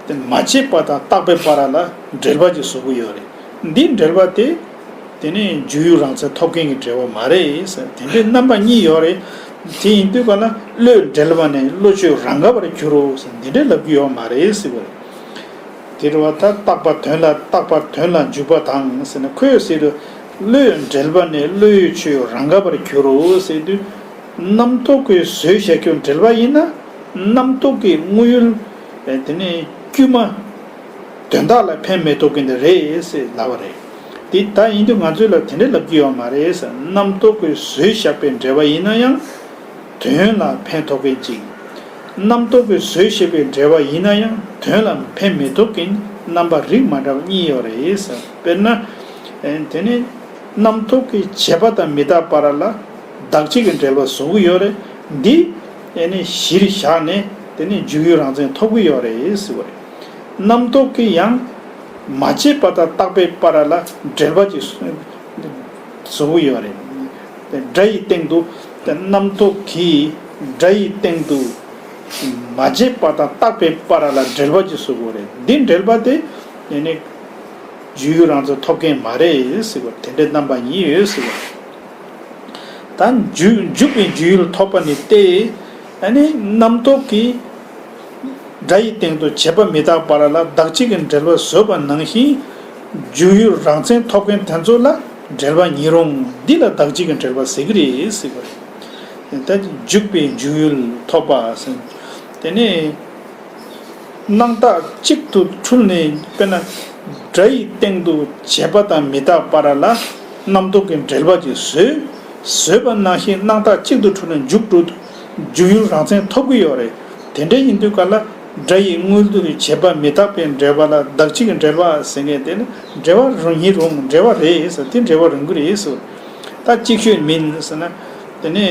དེ་མ་བྱས་པ་དང་རྟག་པའི་བར་ལ་འབྲེལ་པ་ཅིག་བཟོ་གི་ཡོད་རེད། འདིའི་འབྲེལ་པ་དེ་དེ་ནི་འཇུག་ཡུལ་རང་མཚན་ཐོབ་མཁན་གྱི་འབྲེལ་བ་མ་རེད་ཟེར། དེ་འདྲའི་རྣམ་པ་གཉིས་ཡོད་རེད། དེ་ཡིན་དུས་ག་ལ་བློས་འབྲེལ་བ་ནི་བློ་ཆོས་རང་དགའ་བར་འགྱུར་རོ་ཟེར་འདི་འདྲའི་ལབ་ཀྱི་ཡོད་མ་རེད་ཟེར་བ་རེད། དེ་རུ་བ་ད་རྟག་པ་དོན་ལ་རྟག་པ་དོན་ལ་འཇུག་པ་དང་ཟེར་ན་ཁོས་ཟེར་དུས་བློའི་འབྲེལ་པ་ནི་བློའི་ཆོས་རང་དགའ་བར་འགྱུར་རོ་ཟེར་དུས་རྣམ་རྟོག་གིས་བཟོས་བཞག་རྒྱུ་འབྲེལ་པ་ཡིན་ན་རྣམ་རྟོག་གི་དངོས་ཡུལ་དེ་ནི་དཀྱུས་མ་དོན་དག་ལ་ཕན་མི་ཐོགས་མཁན་དེ་རེད་ཟེར་ལབ་པ་རེད། དེ་ད་ཡིན་དུས་ང་ཚོས་ལ་དེ་འདྲ་ལབ་ཀྱི་ཡོད་མ་རེད་ཟེར། རྣམ་རྟོག་གིས་བཟོས་བཞག་པའི་འབྲེལ་པ་ཡིན་ན་ཡང་། དོན་ལ་ཕན་ཐོགས་མཁན་གཅིག་རྣམ་རྟོག་གིས་བཟོས་བཞག་པའི་འབྲེལ་བ་ཡིན་ན་ཡང་དོན་ལ་ཕན་མི་ཐོགས་མཁན་རྣམ་པ་རིགས་མ་འདྲ་བ་གཉིས་ཡོད་རེད་ཟེར། དཔེར་ན། ཨེ་དེ་ནི་རྣམ་རྟོག་གིས་བྱས་པ་དང་མི་རྟག་བར་ལ་བདག་གཅིག་གི་འབྲེལ་བ་བཟོ་གི་ཡོད་རེད། འདི་ཨེ་ནི་གཞིར་བཞག་ནས་དེ་ནི་འཇུག་ཡུལ་རང་མཚན་ཐོབ་གི་ཡོད་རེད་ཟེར་བ་རེད། རྣམ་རྟོག་གིས་ཡང་མ་བྱས་པ་དང་རྟག་པའི་བར་ལ་འབྲེལ་བ་ཅིག་བཟོ་གི་ཡོད་རེད། སྒྲ་ཡི་སྟེང་དུ་རྣམ་རྟོག་གིས་སྒྲ་ཡི་སྟེང་དུ་མ་བྱས་པ་དང་རྟག་པའི་བར་ལ་འབྲེལ་བ་ཅིག་བཟོ་དགོས་རེད། འདི་འབྲེལ་པ་དེ་ཡེ་ནས་འཇུག་ཡུལ་རང་མཚན་ཐོབ་མཁན་མ་རེད་ཟེར་བ། དེ་འདྲའི་རྣམ་པ་གཉིས་ཡོད་ཟེར་བ། ད་འཇུག་འཇུག་པའི་འཇུག་ཡུལ་ཐོབ་པ་ནི་སྟེ། ཨ་ནི་རྣམ་རྟོག་གིས་སྒྲ་ཡི་སྟེང་དུ་བྱས་པ་མི་རྟག་པ་ར་ལ་བདག་གཅིག་གི་འབྲེལ་བ་བཟོས་པ་ནང་བཞིན་འཇུག་ཡུལ་རང་མཚན་ཐོབ་མཁན་དེ་ཚོ་ལ་འབྲེལ་བ་ཉིད་རུང་འདི་ལ་བདག་གཅིག་གི་འབྲེལ་བ་ཟེར་གི་རེད་ཟེར་བ་རེད། ད་འཇུག་པའི་འཇུག་ཡུལ་ཐོབ་པ་ཟེར། དེ་ནས་ རྣམ་རྟོག་གཅིག་ཏུ་འཁྲུལ་ནས། དཔེར་ན་སྒྲ་ཡི་སྟེང་དུ་བྱས་པ་དང་མི་རྟག་པ་ར་ལ་རྣམ་རྟོག་གི་འབྲེལ་བ་ཅིག་བཟོས། བཟོས་པ་ནང་བཞིན་རྣམ་རྟོག་གཅིག་ཏུ་འཁྲུལ་ནས་འཇུག་འགྲོ། འཇུག་ཡུལ་རང་མཚན་ཐོབ་ཀྱི་ཡོད་རེད། དེ་འདྲ་ཡིན་དུས་ག་ལ་སྒྲ་ཡི་དངོས་དུ་བྱས་པ་མི་རྟག་པའི་འབྲེལ་བ་ལ་བདག་གཅིག་གི་འབྲེལ་བ་ཟེར་མཁན་དེ་ནི་འབྲེལ་བ་རུང་ཡིན་རུང་འབྲེལ་བ་རེད་ཟེར། དེ་འབྲེལ་བ་རུང་གི་རེད་ཟེར། ད་གཅིག་ཤོས་མིན་ཟེར་ན། དེ་ནི་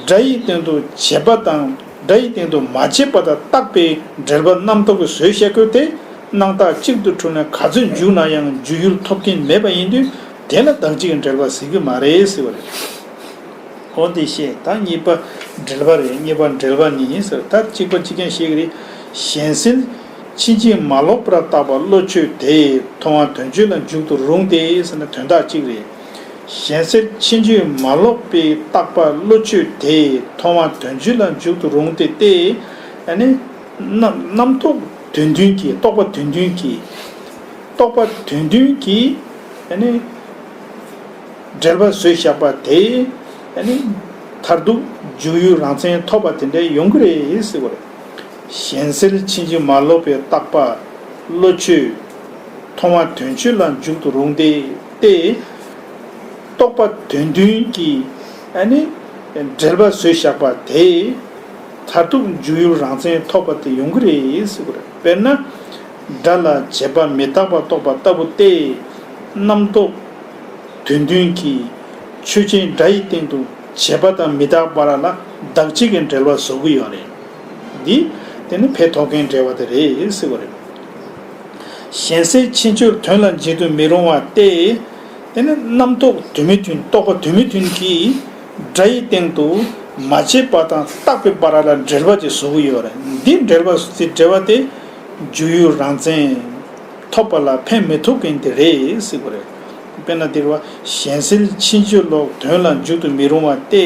སྒྲ་ཡི་སྟེང་དུ་བྱས་པ་དང་སྒྲ་ཡི་སྟེང་དུ་མ་བྱས་པ་དང་རྟག་པའི་འབྲེལ་བ་རྣམ་རྟོག་གིས་བཟོས་བཞག་ཡོད་དེ། རྣམ་རྟོག་གཅིག་ཏུ་འཁྲུལ་ནས་ག་ཚོད་འཇུག་ན་ཡང་འཇུག་ཡུལ་ཐོབ་ཀྱིན་མེད་པ་ཡིན་དུས། དེ་ལ་བདག་གཅིག་གི་འབྲེལ་བ་ཟེར་གྱི་མ་རེད་ཟེར་བ་རེད། འོ་འདི་བཤད། ད་གཉིས་པ་འབྲེལ་བ་རེད། གཉིས་པ་འབྲེལ་བ་ནི་ཟེར། ད་གཅིག་པ་གཅིག་རྐྱང་བཤད་ཀྱི་རེད། གཞན་སེལ་ཕྱིན་ཅི་མ་ལོག་པར་བཏགས་པ་བློ་ཆོས་དེ། མཐོང་བ་དོན་སྤྱོད་ལ་འཇུག་ཏུ་རུང་སྟེ་ཟེར་ན་དོན་དག་གཅིག་རེད། གཞན་སེལ་ཕྱིན་ཅི་མ་ལོག་པའི་བཏགས་པ་བློ་ཆོས་དེ། མཐོང་བ་དོན་སྤྱོད་ལ་འཇུག་ཏུ་རུང་སྟེ་སྟེ། ཨ་ནི་རྣམ་རྣམ་རྟོག་དོན་མཐུན་གྱིས། རྟོག་པ་དོན་མཐུན་གྱིས། རྟོག་པ་དོན་མཐུན་གྱིས་ཨ་ནི་འབྲེལ་བ་བཟོས་བཞག་པ་དེ། ཨ་ནི་མཐར་ཐུག་འཇུག་ཡུལ་རང་མཚན་ཐོབ་པ་དེ་འདྲ་ཡོང་གི་རེད་ཟེར་བ་རེད། གཞན་སེལ་ཕྱིན་ཅི་མ་ལོག་པའི་བཏགས་པ་བློ་ཆོས། མཐོང་བ་དོན་སྤྱོད་ལ་འཇུག་ཏུ་རུང་སྟེ་སྟེ། རྟོག་པ་དོན་མཐུན་གྱིས་ཨ་ནི་འབྲེལ་བ་བཟོས་བཞག་པ་དེ། མཐར་ཐུག་འཇུག་ཡུལ་རང་མཚན་ཐོབ་པ་དེ་ཡོང་གི་རེད་ཟེར་བ་རེད། དཔེར་ན་སྒྲ་ལ་བྱས་པ་མི་རྟག་པ་རྟོགས་པ་ལྟ་བུ་སྟེ། རྣམ་རྟོག་དོན་མཐུན་གྱིས་ཆོས་ཅན་སྒྲ་ཡི་སྟེང་དུ་བྱས་པ་དང་མི་རྟག་པ་ར་ལ་བདག་གཅིག་གི་འབྲེལ་བ་བཟོ་གི་ཡོད་རེད། འདི་དེ་ནི་ཕན་ཐོགས་མཁན་འབྲེལ་བ་དེ་རེད་ཟེར་བ་རེད། གཞན་སེལ་ཕྱིན་ཆོས་དོན་ལ་འཇུག་ཏུ་མི་རུང་བ་སྟེ། དེ་ནི་རྣམ་རྟོག་དོན་མི་མཐུན། རྟོག་པ་དོན་མི་མཐུན་གྱིས་སྒྲ་ཡི་སྟེང་དུ་མ་བྱས་པ་དང་རྟག་པའི་བར་ལ་འབྲེལ་བ་ཅིག་བཟོ་གི་ཡོད་རེད། འདི་འབྲེལ་བ་དེ་འབྲེལ་བ་དེ་འཇུག་ཡུལ་རང་མཚན་ཐོབ་པ་ལ་ཕན་མི་ཐོགས་མཁན་དེ་རེད་ཟེར་བ་རེད། དཔེར་ན་འདིར་བ། གཞན་སེལ་ཕྱིན་ཅི་ལོག་དོན་ལ་འཇུག་ཏུ་མི་རུང་བ་སྟེ།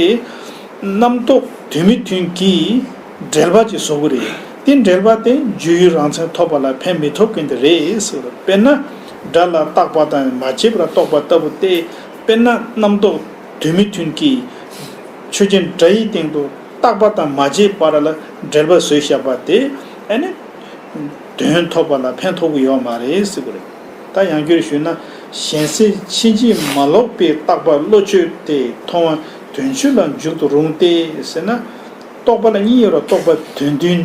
རྣམ་རྟོག་དོན་མི་མཐུན་གྱིས་འབྲེལ་བ་ཅིག་བཟོ་གི་རེད། དེ་འབྲེལ་བ་དེ་འཇུག་ཡུལ་རང་མཚན་ཐོབ་པ་ལ་ཕན་མི་ཐོགས་མཁན་དེ་རེད་ཟེར་བ་རེད། དཔེར་ན་སྒྲ་ལ་བཏགས་པ་དང་མ་བྱས་པར་རྟོགས་པ་ལྟ་བུ་སྟེ། དཔེར་ན་རྣམ་རྟོག་དོན་མི་མཐུན་གྱིས་ཆོས་ཅན་སྒྲ་ཡི་སྟེང་དུ་བཏགས་པ་དང་མ་བྱས་པ་ར་ལ་འབྲེལ་བ་བཟོས་བཞག་པ་དེ། ཨ་ནི་དོན་ཐོབ་པ་ལ་ཕན་ཐོགས་ཀྱི་ཡོད་མ་རེད་ཟེར་བ་རེད། ད་ཡང་བསྐྱར་ཞུས་ན། གཞན་སེལ་ཕྱིན་ཅི་མ་ལོག་པའི་བཏགས་པ་བློ་ཆོས་དེ། མཐོང་བ་དོན་སྤྱོད་ལ་འཇུག་ཏུ་རུང་སྟེ་ཟེར་ན། རྟོག་པ་ལ་གཉིས་ཡོད་ར། རྟོག་པ་དོན་མཐུན།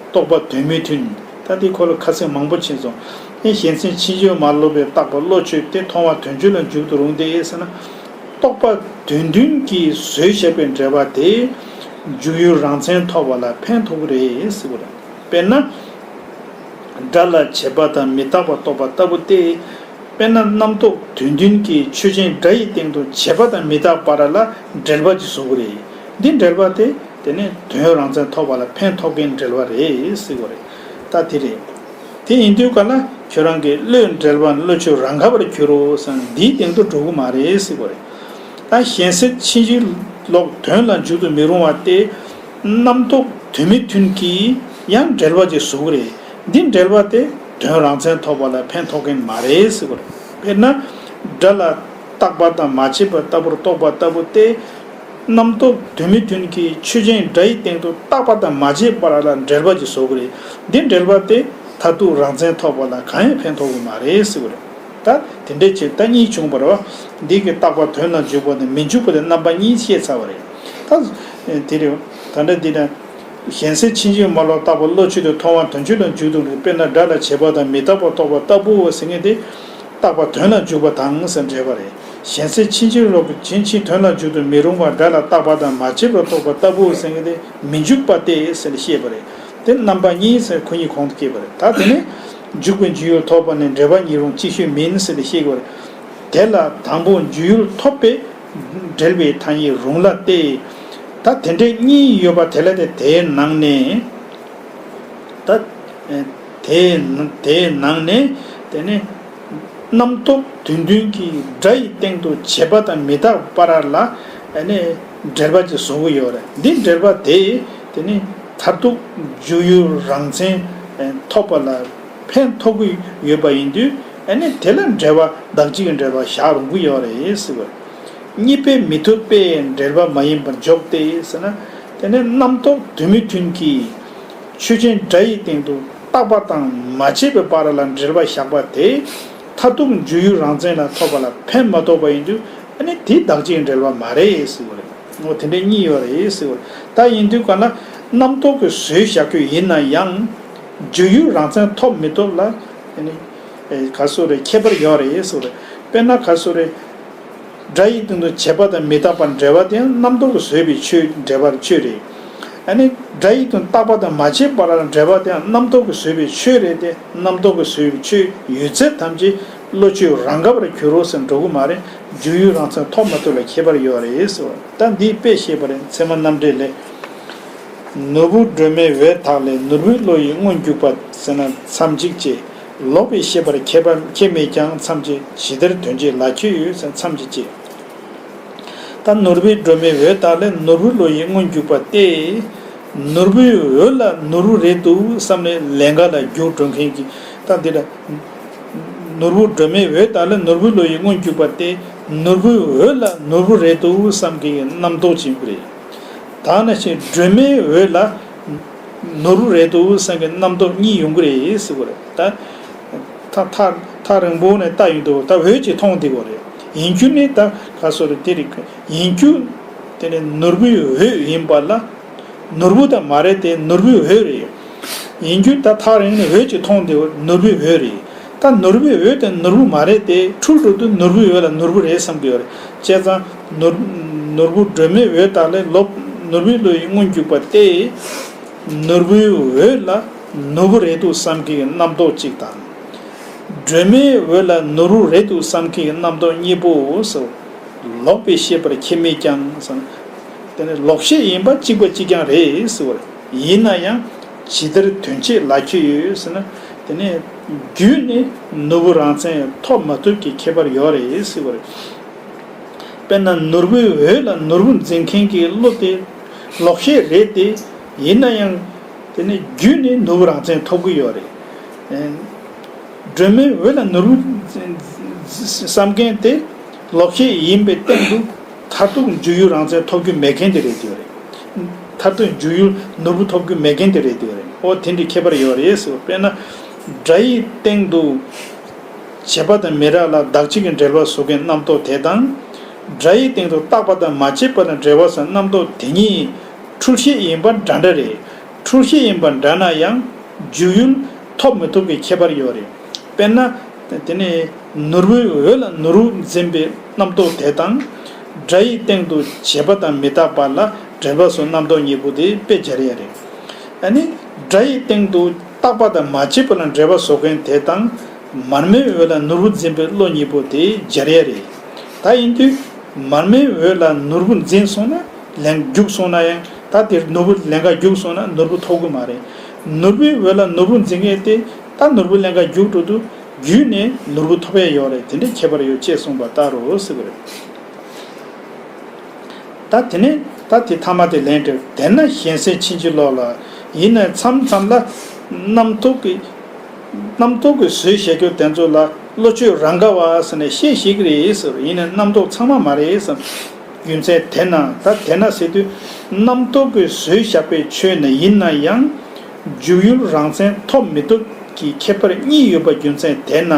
རྟོག་པ་དོན་མི་མཐུན། ད་དེ་ཁོ་ལ་ཁ་ཚིག་མང་པོ་ཕྱིན་སོང་། ཨེ། གཞན་སེལ་ཕྱིན་ཅི་མ་ལོག་པའི་བཏགས་པ་བློ་ཆོས་དེ། མཐོང་བ་དོན་སྤྱོད་ལ་འཇུག་ཏུ་རུང་སྟེ་ཟེར་ན། རྟོག་པ་དོན་མཐུན་གྱིས་བཟོས་བཞག་པའི་འབྲེལ་བ་དེ་འཇུག་ཡུལ་རང་མཚན་ཐོབ་པ་ལ་ཕན་ཐོགས་ཀྱི་རེད་ཟེར་བ་རེད། དཔེར་ན། སྒྲ་ལ་བྱས་པ་དང་མི་རྟག་པ་རྟོགས་པ་ལྟ་བུ་སྟེ། དཔེར་ན་རྣམ་རྟོག་དོན་མཐུན་གྱིས་ཆོས་ཅན་སྒྲ་ཡི་སྟེང་དུ་བྱས་པ་དང་མི་རྟག་པ་ར་ལ་འབྲེལ་བ་ཅིག་བཟོ་གི་རེད། འདི་འབྲེལ་བ་དེ་དེ་ནི་དོན་རང་མཚན་ཐོབ་པ་ལ་ཕན་ཐོགས་མཁན་འབྲེལ་བ་རེད་ཟེར་བ་རེད། ད་དེ་རེད། དེ་ཡིན་དུས་ག་ལ་ཁྱོད་རང་གི་བློའི་འབྲེལ་བ་བློ་ཆོས་རང་ག་བར་འགྱུར་རོ་ཟེར་ན་འདིའི་སྟེང་དུ་འགྲོ་གི་མ་རེད་ཟེར་བ་རེད། ད་གཞན་སེལ་ཕྱིན་ཅི་ལོག་དོན་ལ་འཇུག་ཏུ་མི་རུང་བ་སྟེ། རྣམ་རྟོག་དོན་མི་མཐུན་གྱིས་ཡང་འབྲེལ་བ་ཅིག་བཟོ་གི་རེད། འདི་འབྲེལ་བ་དེ་དོན་རང་མཚན་ཐོབ་པ་ལ་ཕན་ཐོགས་མཁན་མ་རེད་ཟེར་བ་རེད། དཔེར་ན། སྒྲ་ལ་བཏགས་པ་དང་མ་བྱས་པ་ལྟ་བུར་རྟོགས་པ་ལྟ་བུ་སྟེ། རྣམ་རྟོག་དོན་མི་མཐུན་གྱིས་ཆོས་ཅན་སྒྲ་ཡི་སྟེང་དུ་བཏགས་པ་དང་མ་བྱས་པ་ར་ལ་འབྲེལ་བ་ཅིག་བཟོ་གི་རེད། འདི་འབྲེལ་བ་དེ་མཐར་ཐུག་རང་མཚན་ཐོབ་པ་ལ་གང་ཡང་ཕན་ཐོགས་ཀྱི་མ་རེད་ཟེར་བ་རེད། ད་དེ་འདྲའི་ཕྱིར་ད་གཉིས་བྱུང་བ་རེད་བ། འདི་གི་བཏགས་པ་དོན་ལ་འཇུག་པ་དང་མི་འཇུག་པ་དེ་རྣམ་པ་གཉིས་བཤད་ཚར་བ་རེད། ད་དེ་རེད། ད་ལྟ་འདི་ན། གཞན་སེལ་ཕྱིན་ཅི་མ་ལོག་བཏགས་པ་བློ་ཆོས་དེ། མཐོང་བ་དོན་སྤྱོད་ལ་འཇུག་ཏུ་རུང་། དཔེར་ན་སྒྲ་ལ་བྱས་པ་དང་མི་རྟག་པ་རྟོགས་པ་ལྟ་བུའོ་ཟེར་མཁན་དེ། བཏགས་པ་དོན་ལ་འཇུག་པ་དང་ཟེར་འབྲེལ་བ་རེད། གཞན་སེལ་ཕྱིན་ཅི་ལོག་གི་ཕྱིན་ཅི་དོན་ལ་འཇུག་ཏུ་མི་རུང་བ། སྒྲ་ལ་བཏགས་པ་དང་མ་བྱས་པ་རྟོགས་པ་ལྟ་བུའོ་ཟེར་མཁན་དེ་མི་འཇུག་པ་སྟེ་ཟེར་བཤད་པ་རེད། དེ་རྣམ་པ་གཉིས་ཟེར་ཁོ་གཉིས་གོང་དུ་སྐྱེས་པ་རེད། ད་དེ་ནི་འཇུག་པའི་འཇུག་ཡུལ་ཐོབ་པ་ནི་འབྲེལ་བ་གཉིས་རུང་གཅིག་ཤོས་མིན་ཟེར་ཏེ་བཤད་དགོས་རེད། དེ་ལ་དང་པོ་འཇུག་ཡུལ་ཐོབ་པའི་འབྲེལ་བའི་ཐ་སྙད་རུང་ལ་སྟེ། ད་དེ་འདྲའི་གཉིས་ཡོད་པ་དེ་ལ་དེ་དེའི་ནང་ནས། ད་དེའི་དེའི་ནང་ནས་དེ་ནི་རྣམ་རྟོག་དོན་མཐུན་གྱིས་སྒྲ་ཡི་སྟེང་དུ་བྱས་པ་དང་མི་རྟག་པ་ར་ལ་ནི་འབྲེལ་བ་ཅིག་བཟོ་གི་ཡོད་རེད། འདི་འབྲེལ་བ་དེ་དེ་ནི་མཐར་ཐུག་འཇུག་ཡུལ་རང་མཚན་ཐོབ་པ་ལ་ཕན་ཐོགས་ཀྱི་ཡོད་པ་ཡིན་དུས། ཨ་ནི་དེ་ལ་འབྲེལ་བ་བདག་གཅིག་གི་འབྲེལ་བ་བཞག་རུང་གི་ཡོད་རེད་ཟེར་བ། གཉིས་པས་མི་ཐུབ་པས་འབྲེལ་བ་མ་ཡིན་པར་འཇོག་སྟེ་ཟེར་ན། དེ་ནི་རྣམ་རྟོག་དོན་མི་མཐུན་གྱིས་ཆོས་ཅན་སྒྲ་ཡི་སྟེང་དུ་ བཏགས་པ་དང་མ་བྱས་པའི་བར་ལ་འབྲེལ་བ་བཞག་པ་དེ་མཐར་ཐུག་འཇུག་ཡུལ་རང་མཚན་ལ་ཐོབ་པ་ལ་ཕན་མ་ཐོགས་པ་ཡིན་དུས། ཨ་ནི་དེ་བདག་གཅིག་གི་འབྲེལ་བ་མ་རེད་ཟེར་བ་རེད། འོ་དེ་འདྲའི་གཉིས་ཡོད་རེད་ཟེར་བ་རེད། ད་ཡིན་དུས་གང་ལ་རྣམ་རྟོག་གི་བཟོས་བཞག་རྒྱུ་ཡིན་ན་ཡང་། འཇུག་ཡུལ་རང་མཚན་ཐོབ་མི་ཐོབ་ལ་ཨ་ནི་ག་སོ་རེ་ཁྱད་པར་ཡོད་རེད་ཟེར་བ་རེད། དཔེར་ན་ག་སོ་རེ། སྒྲ་ཡི་སྟེང་དུ་བྱས་པ་དང་མི་རྟག་པར་འབྲེལ་བ་དེ་ཡང་རྣམ་རྟོག་གིས་བཟོས་པའི་ཆོས་འབྲེལ་བར་ཆོས་རེད། ཨ་ནི་སྒྲ་ཡི་སྟེང་དུ་རྟག་པ་དང་མ་བྱས་པར་འབྲེལ་བ་དེ་ཡང་རྣམ་རྟོག་གིས་བཟོས་པའི་ཆོས་རེད་དེ། རྣམ་རྟོག་གིས་བཟོས་པའི་ཆོས་ཡོད་ཚད་ཐམས་ཅད་བློ་ཆོས་རང་ག་བར་འགྱུར་རོ་ཟེར་འགྲོ་གི་མ་རེད། འཇུག་ཡུལ་རང་མཚན་ཐོབ་མ་ཐོབ་ལ་ཁྱད་པར་ཡོད་རེད་ཟེར་བ། ད་འདིའི་དཔེ་བཤད་པ་རེད། ཚད་མ་རྣམ་འགྲེལ་ལས། ནོར་བུ་སྒྲོན་མེའི་འོད་དག་ལས། ནོར་བུའི་བློ་ཡིས་མངོན་གྱུར་པ། ཟེར་ན་མཚམས་གཅིག་བཅད། ལོག་པའི་ཤེས་པར་ཁྱད་པར་ཁྱད་མེད་ཀྱང་མཚམས་བཅད། ཇི་ལྟར་དོན་བྱེད་ལ་ཁྱད་ཡོད་ཟེར་མཚམས་གཅིག་བཅད། ད་ནོར་བུའི་སྒྲོན་མེའི་འོད་དག་ལས། ནོར་བུའི་བློ་ཡིས་མངོན་གྱུར་པ་སྟེ། ནོར་བུའི་འོད་ལ་ནོར་བུ་རེད་འདུག་བསམ་ནས་ལན་འགའ་ལ་རྒྱུར་འགྲོ་མཁན་གྱི། ད་འདི་ལ། ནོར་བུ་སྒྲོན་མེའི་འོད་དག་ལས། ནོར་བུའི་བློ་ཡིས་མངོན་གྱུར་པ་སྟེ། ནོར་བུའི་འོད་ལ་ནོར་བུ་རེད་འདུག་བསམ་མཁན་གྱི་རྣམ་རྟོག་ཅིག་ཡོང་གི་རེད། ད་ནང་བཞིན་སྒྲོན་མེའི་འོད་ལ་ནོར་བུ་རེད་འདུག་བསམ་གྱི་རྣམ་རྟོག་གཉིས་ཡོང་གི་རེད་ཟེར་བ་རེད། ད་ཐག་ཐག་ཐག་རིང་པོ་ནས་ལྟ་ཡོང་དུས་ད་འོད་ཅིག་མཐོང་བསྡད་ཀྱི་ཡོད་རེད། ཡིན་རྒྱུ་ནི་ད་ག་སོ་རེད། དེ་རེད། ཡིན་རྒྱུ་དེ་ནི་ནོར་བུའི་འོད་ཡིན་པ་ལ། ནོར་བུ་ད་མ་རེད་དེ། ནོར་བུའི་འོད་རེད། ཡིན་རྒྱུ་ད་ཐག་རིང་ནས་འོད་ཅིག་མཐོང་བསྡད་ཀྱི་ཡོད་རེད། ནོར་བུའི་འོད་རེད། ད་ནོར་བུའི་འོད་དེ་ནོར་བུ་མ་རེད་དེ། འཁྲུལ་འགྲོ་དུས་ནོར་བུའི་འོད་ལ་ནོར་བུ་རེད་བསམ་གྱི་ཡོད་རེད། བྱས་ཙང་ནོར་ནོར་བུ་སྒྲོན་མེའི་འོད་དག་ལས། ལོག་ནོར་བུའི་བློ་ཡིས་མངོན་གྱུར་པ་སྟེ། ནོར་བུའི་འོད་ལ་ནོར་བུ་རེད་འདུག་བསམ་མཁན་གྱི་རྣམ་རྟོག་གཅིག་དང་། སྒྲོན་མེའི་འོད་ལ་ནོར་བུ་རེད་འདུག་བསམ་མཁན་གྱི་རྣམ་རྟོག་གཉིས་པོ་སོ། ལོག་པའི་ཤེས་པར་ཁྱད་མེད་ཀྱང་ཟེར། དེ་ནི་ལོག་ཤེས་ཡིན་པ་གཅིག་པ་གཅིག་རྐྱང་རེད་ཟེར་བ་རེད། ཡིན་ན་ཡང་ཇི་ལྟར་དོན་བྱེད་ལ་ཁྱད་ཡོད་ཟེར་ན། དེ་ནི་རྒྱུད་ནི་ནོར་བུ་རང་མཚན་ཐོབ་མ་ཐོབ་ཀྱི་ཁྱད་པར་ཡོད་རེད་ཟེར་བ་རེད། དཔེར་ན་ནོར་བུའི་འོད་ལ་ནོར་བུ་འཛིན་མཁན་གྱི་བློ་དེ་ལོག་ཤེས་རེད་དེ། ཡིན་ན་ཡང་དེ་ནི་རྒྱུད་ནི་ནོར་བུ་རང་མཚན་ཐོབ་ཀྱི་ཡོད་རེད། སྒྲོན་མེའི་འོད་ལ་ནོར་བུ་བསམ་མཁན་དེ་ལོག་ཤེས་ཡིན་པའི་སྟེང་དུ་མཐར་ཐུག་འཇུག་ཡུལ་རང་མཚན་ཐོབ་རྒྱུ་མེད་མཁན་དེ་རེད་དེ་རེད། མཐར་ཐུག་འཇུག་ཡུལ་ནོར་བུ་ཐོབ་རྒྱུ་མེད་མཁན་དེ་རེད་དེ་རེད། ཨོ་དེ་འདྲའི་ཁྱད་པར་ཡོད་རེད་ཟེར་བ། དཔེར་ན་སྒྲ་ཡི་སྟེང་དུ་བྱས་པ་དང་མི་རྟག་ལ་བདག་གཅིག་གི་འབྲེལ་བ་བཟོ་མཁན་རྣམ་རྟོག་དེ་དང་། སྒྲ་ཡི་སྟེང་དུ་རྟག་པ་དང་མ་བྱས་པ་དང་འབྲེལ་བ་བཟོ་རྣམ་རྟོག་དེ་གཉིས་འཁྲུལ་ཤེས་ཡིན་པ་འདྲ་འདྲ་རེད། འཁྲུལ་ཤེས་ཡིན་པ་འདྲ་ན་ཡང་འཇུག་ཡུལ་ཐོབ་མི་ཐོབ་ཀྱི་ཁྱད་པར་ཡོད་རེད། དཔེར་ན། དེ་ནས་ནོར་བུའི་འོད་ལ་ནོར་བུ་འཛིན་པའི་རྣམ་རྟོག་དེ་དང་། སྒྲ་ཡི་སྟེང་དུ་བྱས་པ་དང་མི་རྟག་པ་ལ་འབྲེལ་བ་བཟོ་རྣམ་རྟོག་གཉིས་པོ་དེ་དཔེ་སྦྱར་ཡ་རེད། ཨ་ནི་སྒྲ་ཡི་སྟེང་དུ་རྟག་པ་དང་མ་བྱས་པ་ལ་འབྲེལ་བ་བཟོ་མཁན་དེ་དང་། མར་མེའི་འོད་ལ་ནོར་བུ་འཛིན་པའི་བློ་གཉིས་པོ་དེ་སྦྱར་ཡ་རེད། ད་ཡིན་དུས་མར་མེའི་འོད་ལ་ནོར་བུ་འཛིན་སོང་ན། ལན་རྒྱུག་སོང་ན་ཡང་ད་དེར་ནོར་བུ་ལན་འགའ་རྒྱུག་སོང་ན་ནོར་བུ་ཐོབ་ཀྱི་མ་རེད། ནོར་བུའི་འོད་ལ་ནོར་བུ་འཛིན་མཁན་དེ་ད་ནོར་བུ་ལན་འགའ་རྒྱུག་འགྲོ་དུས་རྒྱུད་ནས་ནོར་བུ་ཐོབ་ཡ་ཡོད་རེད། དེ་འདྲའི་ཁྱད་པར་ཡོད་ཅེས་གསུངས་པ་ལྟར་རོ་ཟེར་བ་རེད། ད་དེ་ནས་ད་དེ་ཐ་མ་དེ་ལན་སྤྲད། དེས་ན་གཞན་སེམས་ཕྱིན་ཅི་ལོག་ལ། ཡིན་ནའི་མཚམས་མཚམས་ལ་རྣམ་རྟོག་གི་རྣམ་རྟོག་གིས་བཟོས་བཞག་རྒྱུ་དེ་ཚོ་ལ་བློ་ཆོས་རང་ག་བ་ཟེར་ནས་བཤད་ཤེས་ཀྱི་རེད་ཟེར། ཡིན་ནའི་རྣམ་རྟོག་ཚང་མ་མ་རེད་ཟེར། རྒྱུ་མཚན་དེས་ན། ད་དེས་ན་ཟེར་དུས་རྣམ་རྟོག་གིས་བཟོས་བཞག་པའི་ཆོས་ནི་ཡིན་ན་ཡང་འཇུག་ཡུལ་རང་མཚན་ཐོབ་མི་ཐོབ་ཀྱི་ཁྱད་པར་གཉིས་ཡོད་པ་རྒྱུ་མཚན་དེས་ན།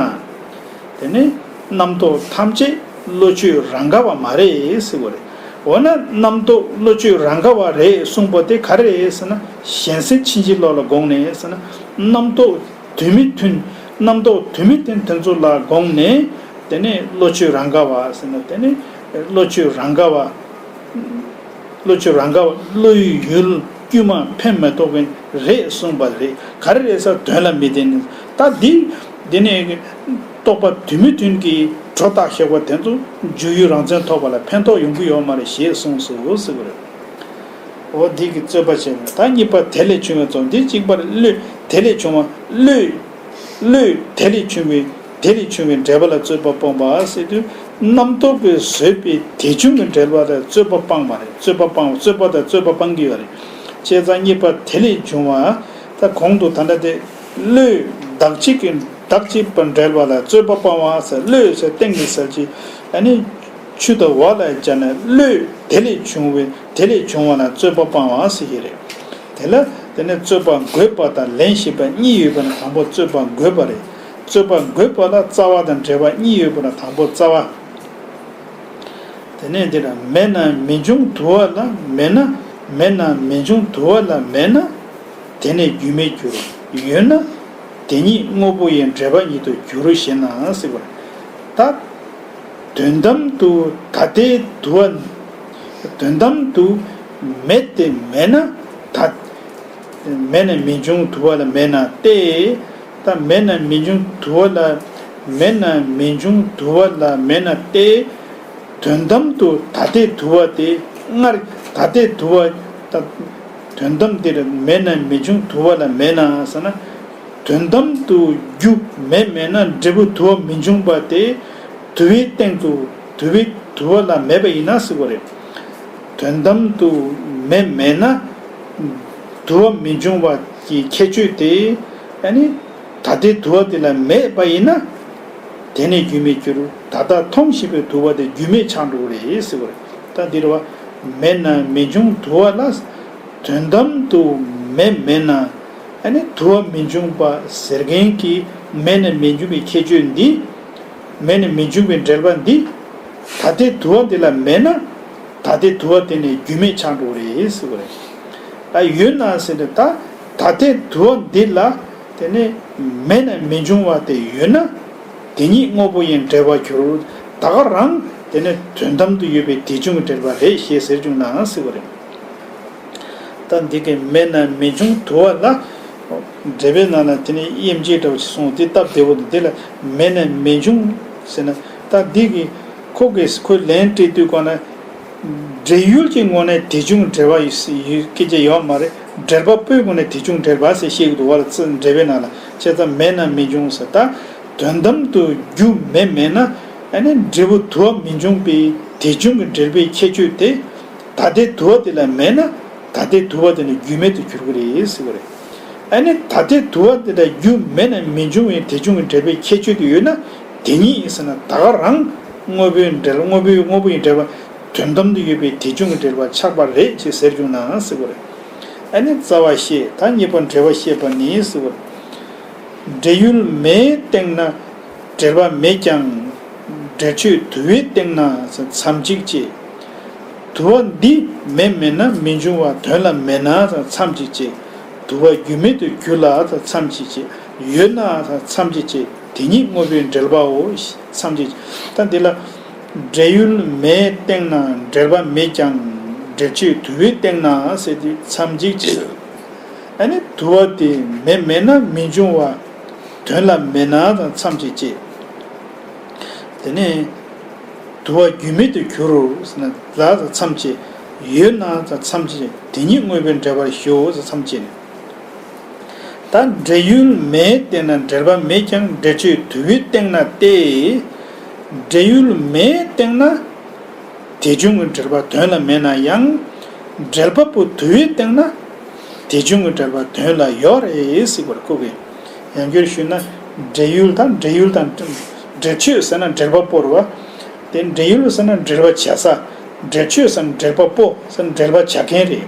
དེ་ནི་རྣམ་རྟོག་ཐམས་ཅད་བློ་ཆོས་རང་ག་བ་མ་རེད་ཟེར་བ་རེད། འོ་ན་རྣམ་རྟོག་བློ་ཆོས་རང་ག་བ་རེད་གསུངས་པ་དེ་ག་རེ་རེད་ཟེར་ན། གཞན་སེམས་ཕྱིན་ཅི་ལོག་ལ་དགོངས་ནས་ཟེར་ན། རྣམ་རྟོག་དུས་མི་མཐུན། རྣམ་རྟོག་དུས་མི་མཐུན་དེ་ཚོ་ལ་དགོངས་ནས། དེ་ནས་བློ་ཆོས་རང་ག་བ་ཟེར་ན། དེ་ནས་བློ་ཆོས་རང་ག་བ། བློ་ཆོས་རང་ག་བ། བློའི་ཡུལ་དཀྱུས་མ་ཕན་མ་ཐོགས་མཁན་རེད་གསུངས་པ་རེད། ག་རེ་རེད་ཟེར་དོན་ལ་མི་བརྟེན། ད་འདི་འདི་ནས་རྟོག་པ་དུས་མི་མཐུན་གྱི་སྒྲོ་བཏགས་བཞག་པ་དེ་ཚོ་འཇུག་ཡུལ་རང་མཚན་ཐོབ་པ་ལ་ཕན་ཐོགས་ཡོང་གི་ཡོད་མ་རེད་ཞེས་གསུངས་སོ་ཟེར་བ་རེད། འོ་འདི་གི་རྩོད་པ་བྱས་ནས། ད་གཉིས་པ་དེ་ལས་བྱུང་བའི་རྩོད། འདི་གཅིག་པར་བློས་དེ་ལས་བྱུང་བ། བློས་བློས་དེ་ལས་བྱུང་བའི་དེ་ལས་བྱུང་བའི་འབྲེལ་པ་ལ་རྩོད་པ་སྤོང་བ་ཟེར་དུས། རྣམ་རྟོག་གིས་བཟོས་པའི་དེ་བྱུང་གི་འབྲེལ་པ་ལ་རྩོད་པ་སྤང་བ་རེད། རྩོད་པ་སྤང་བ། རྩོད་པ་དང་རྩོད་པ་སྤང་གི་ཡོད་རེད། བྱས་ཙང་གཉིས་པ་དེ་ལས་བྱུང་བ། ད་གོང་དུ་ད་ལྟ་དེ་བློས་བདག་གཅིག་གི་བདག་གཅིག་པ་འབྲེལ་པ་ལ་རྩོད་པ་སྤང་བ་ཟེར། བློས་ཟེར་སྟེང་གི་ཟེར་གྱི། ཨ་ནི་ཆུ་དང་འོག་ལ་སྦྱར་ནས་བློས་དེ་ལས་བྱུང་བའི་དེ་ལས་བྱུང་བ་ལ་རྩོད་པ་སྤང་བ་ཟེར་གྱི་རེད། དེ་ལ་ དེ་ནས་རྩོད་པ་འགོད་པ་དང་ལན་ཞེས་པ་གཉིས་ཡོད་པ་ན་དང་པོ་རྩོད་པ་འགོད་པ་རེད། རྩོད་པ་འགོད་པ་ལ་རྩ་བ་དང་འབྲེལ་བ་གཉིས་ཡོད་པ་ན་དང་པོ་རྩ་བ། དེ་ནས་འདིར་མེད་ན་མི་འབྱུང་དུ་བ་ལ་མེད་ན། མེད་ན་མི་འབྱུང་དུ་བ་ལ་མེད་ན། དེ་ནས་རྒྱུ་མེད་འགྱུར། ཡོད་ན་དེ་ཉིད་དངོས་པོ་ཡི་འབྲེལ་པ་ཉིད་དུ་འགྱུར་ཞེ་ན་ཟེར་བ་རེད། ད་དོན་དམ་དུ་ད་ལྟའི་དུ་བ། དོན་དམ་དུ་མེད་དེ་མེད་ན་ད། མེད་ན་མི་འབྱུང་དུ་བ་ལ་མེད་ན་སྟེ། ད་མེད་ན་མི་འབྱུང་དུ་བ་ལ། མེད་ན་མི་འབྱུང་དུ་བ་ལ་མེད་ན་སྟེ། དོན་དམ་དུ་ད་ལྟའི་དུ་བ་དེ་སྔར་ད་ལྟའི་དུ་བ་ད། དོན་དམ་འདིར་མེད་ན་མི་འབྱུང་དུ་བ་ལ་མེད་ན་ཟེར་ན། དོན་དམ་དུ་རྒྱུ་མེད་མེད་ན་འབྲས་བུ་དུ་བ་མི་འབྱུང་བ་དེ། དུ་བའི་སྟེང་དུ་དུ་བའི་དུ་བ་ལ་མེད་པ་ཡིན་ན་ཟེར་བ་རེད། དོན་དམ་དུ་མེད་མེད་ན་དུ་བ་མི་འབྱུང་བ་གི་ཁྱད་ཆོས་དེ་ཨ་ནི་ད་ལྟའི་དུ་བ་དེ་ལ་མེད་པ་ཡིན་ན། དེ་ནས་རྒྱུ་མེད་འགྱུར། ད་ལྟ་མཐོང་བཞིན་པའི་དུ་བ་དེ་རྒྱུ་མེད་ཆགས་འགྲོ་གི་རེད་ཟེར་བ་རེད། ད་འདིར་བ་མེད་ན་མི་འབྱུང་དུ་བ་ལ། དོན་དམ་དུ་མེད་མེད་ན། ཨ་ནི་དུ་བ་མི་འབྱུང་བ་ཟེར་མཁན་གྱི་མེད་ན་མི་འབྱུང་བའི་ཁྱད་ཆོས་འདི། མེད་ན་མི་འབྱུང་བའི་འབྲེལ་པ་འདི། ད་ལྟའི་དུ་བ་འདི་ལ་མེད་ན། ད་ལྟའི་དུ་བ་དེ་ནི་རྒྱུ་མེད་ཆགས་འགྲོ་གི་རེད་ཟེར་བ་རེད། ད་ཡོད་ན་ཟེར་ནས་ད། ད་ལྟའི་དུ་བ་འདི་ལ་དེ་ནི་མེད་ན་མི་འབྱུང་བ་དེ་ཡོད་ན། དེ་ཉིད་དངོས་པོ་ཡི་འབྲེལ་པར་འགྱུར། ད་ག་རང་དེ་ནི་དོན་དམ་དུ་ཡོད་པའི་དེ་བྱུང་གི་འབྲེལ་པ་རེད་ཞེས་ཟེར་བྱུང་ནའང་ཟེར་བ་རེད། ད་འདི་གའི་མེད་ན་མི་འབྱུང་དུ་བ་ལ། འགྲེལ་པའི་ནང་ལ་དེ་ནི་དབྱེ་འབྱེད་འདྲ་བོ་ཞིག་གསུངས་འདི་སྟབས་བདེ་བོ་འདུག་འདི་ལ་མེད་ན་མི་འབྱུང་ཟེར་ན། ད་འདི་གི་ཁོ་གིས་ཁོའི་ལན་སྤྲད་དུས་གོང་ན། འབྲེལ་ཡུལ་གྱི་ངོས་ནས་དེ་བྱུང་འབྲེལ་བ་ཡོད་ཡོད་སྐད་ཆ་ཡོད་མ་རེད། འབྲེལ་པ་པོའི་ངོས་ནས་དེ་བྱུང་འབྲེལ་བ་ཟེར་བཤད་ཀྱི་འདུག་བ་ལ་ཙི་འགྲེལ་པའི་ནང་ལ་བྱས་ཙང་མེད་ན་མི་འབྱུང་ཟེར་ད། དོན་དམ་དུ་རྒྱུ་མེད་མེད་ན་ཨ་ནི་འབྲས་བུ་དུ་བ་མི་འབྱུང་བའི་དེ་བྱུང་གི་འབྲེལ་པའི་ཁྱད་ཆོས་དེ། ད་ལྟའི་དུ་བ་དེ་ལ་མེད་ན་ད་ལྟའི་དུ་བ་དེ་ནི་རྒྱུ་མེད་དུ་འགྱུར་གྱི་རེད་ཟེར་བ་རེད། ཨ་ནི་ད་ལྟའི་དུ་བ་དེ་ལ་རྒྱུ་མེད་ན་མི་འབྱུང་བའི་དེ་བྱུང་གི་འབྲེལ་པའི་ཁྱད་ཆོས་དེ་ཡོད་ན་དེ་ཉིད་ཡིན་ཟེར་ན་ད་ག་རང་དངོས་པོའི་འབྲེལ་དངོས་པོའི་དངོས་པོ་ཡི་འབྲེལ་པ་དོན་དམ་དུ་ཡོད་པའི་དེ་བྱུང་གི་འབྲེལ་པ་ཆགས་པ་རེད་ཅེས་ཟེར་བྱུང་ན་ཟེར་བ་རེད། ཨ་ནི་རྩ་བ་བཤད་ད་གཉིས་པ་འབྲེལ་བ་བཤད་པ་ནི་ཟེར་བ་རེད། འབྲེལ་ཡུལ་མེད་སྟེང་ན་འབྲེལ་པ་མེད་ཀྱང་། འབྲེལ་ཆོས་དུ་བའི་སྟེང་ན་མཚམས་གཅིག་བཅད། དུ་བ་འདི་མེད་མེད་ན་མི་འབྱུང་བ་དོན་ལ་མེད་ན་མཚམས་གཅིག་བཅད། དུ་བ་རྒྱུ་མེད་དུ་འགྱུར་ལ་མཚམས་གཅིག་བཅད། ཡོད་ན་མཚམས་གཅིག་བཅད། དེ་ཉིད་དངོས་པོའི་འབྲེལ་པའོ། མཚམས་གཅིག་ད་འདི་ལ་འབྲེལ་ཡུལ་མེད་སྟེང་ན་འབྲེལ་པ་མེད་ཀྱང་། འབྲེལ་ཆོས་དུ་བའི་སྟེང་ན་ཟེར་དུས་མཚམས་གཅིག་བཅད། ཨ་ནི་དུ་བ་དེ་མེད་མེད་ན་མི་འབྱུང་བ་དོན་ལ་མེད་ན་དང་མཚམས་གཅིག་བཅད། དེ་ནས་དུ་བ་རྒྱུ་མེད་དུ་འགྱུར་ཟེར་ན་ལ་དང་མཚམས་བཅད། ཡོད་ན་དང་མཚམས་བཅད། དེ་ཉིད་དངོས་པོའི་འབྲེལ་པར་ཞུའོ་ཟེར་མཚམས་བཅད་ནས། ད་འབྲེལ་ཡུལ་མེད་སྟེང་ན་འབྲེལ་པ་མེད་ཀྱང་། འབྲེལ་ཆོས་དུ་བའི་སྟེང་ན་སྟེ། འབྲེལ་ཡུལ་མེད་སྟེང་ན། དེ་བྱུང་གི་འབྲེལ་པ་དོན་ལ་མེད་ན་ཡང་། འབྲེལ་པ་པོ་དུ་བའི་སྟེང་ན། དེ་བྱུང་གི་འབྲེལ་པ་དོན་ལ་ཡོད་རེད་ཟེར་བར་ཁོ་གིས། ཡང་བསྐྱར་ཞུས་ན། འབྲེལ་ཡུལ་དང་འབྲེལ་ཡུལ་དང་། འབྲེལ་ཆོས་ཟེར་ན་འབྲེལ་པ་པོ་རེད་བ། དེ་འབྲེལ་ཡུལ་ཟེར་ན་འབྲེལ་བ་བྱེད་ས། འབྲེལ་ཆོས་ཟེར་ན་འབྲེལ་པ་པོ་ཟེར་ན་འབྲེལ་བ་བྱ་མཁན་རེད།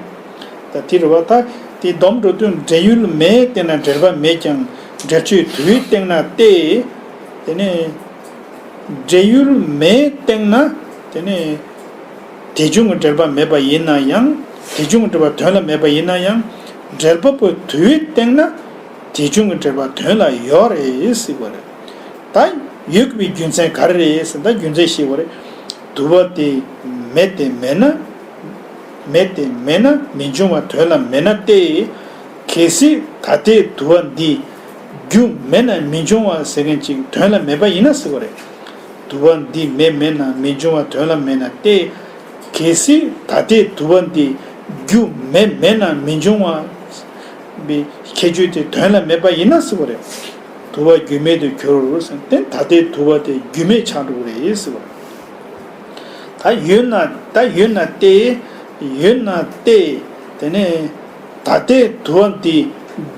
ད་དེ་རེད་བ། ད་དེ་སྡོམ་འགྲོ་དུས་འབྲེལ་ཡུལ་མེད་སྟེང་ན་འབྲེལ་པ་མེད་ཀྱང་། འབྲེལ་ཆོས་དུ་བའི་སྟེང་ན་སྟེ། དེ་ནས། འབྲེལ་ཡུལ་མེད་སྟེང་ན། དེ་ནས། དེ་བྱུང་གི་འབྲེལ་པ་མེད་པ་ཡིན་ན་ཡང་། དེ་བྱུང་གི་འབྲེལ་པ་དོན་ལ་མེད་པ་ཡིན་ན་ཡང་། འབྲེལ་པ་པོ་དུ་བའི་སྟེང་ན། དེ་བྱུང་གི་འབྲེལ་པ་དོན་ལ་ཡོད་རེད་ཟེར་བ་རེད། ད་ཡོད་པའི་རྒྱུ་མཚན་ག་རེ་རེད་ཟེར་ན། ད་རྒྱུ་མཚན་ཤེས་པ་རེད། དུ་བ་དེ་མེད་དེ་མེད་ན། མེད་དེ་མེད་ན་མི་འབྱུང་བ་དོན་ལ་མེད་ན་སྟེ། གལ་སྲིད་ད་ལྟའི་དུ་བ་འདི་རྒྱུ་མེད་ན་མི་འབྱུང་བ་ཟེར་མཁན་ཅིག་དོན་ལ་མེད་པ་ཡིན་ན་ཟེར་བ་རེད། དུ་བ་འདི་མེད་མེད་ན་མི་འབྱུང་བ་དོན་ལ་མེད་ན་སྟེ། གལ་སྲིད་ད་ལྟའི་དུ་བ་འདི་རྒྱུ་མེད་མེད་ན་མི་འབྱུང་བ་བའི་ཁྱད་ཆོས་དེ་དོན་ལ་མེད་པ་ཡིན་ན་ཟེར་བ་རེད། དུ་བ་རྒྱུ་མེད་དུ་གྱུར་ཟེར་ཏེ་ད་ལྟའི་དུ་བ་དེ་རྒྱུ་མེད་ཆགས་འགྲོ་གི་རེད་ཟེར་བ་རེད། ད་ཡོད་ན་ད་ཡོད་ན་སྟེ། ཡོད་ན་སྟེ། དེ་ནས་ད་ལྟའི་དུ་བ་འདི་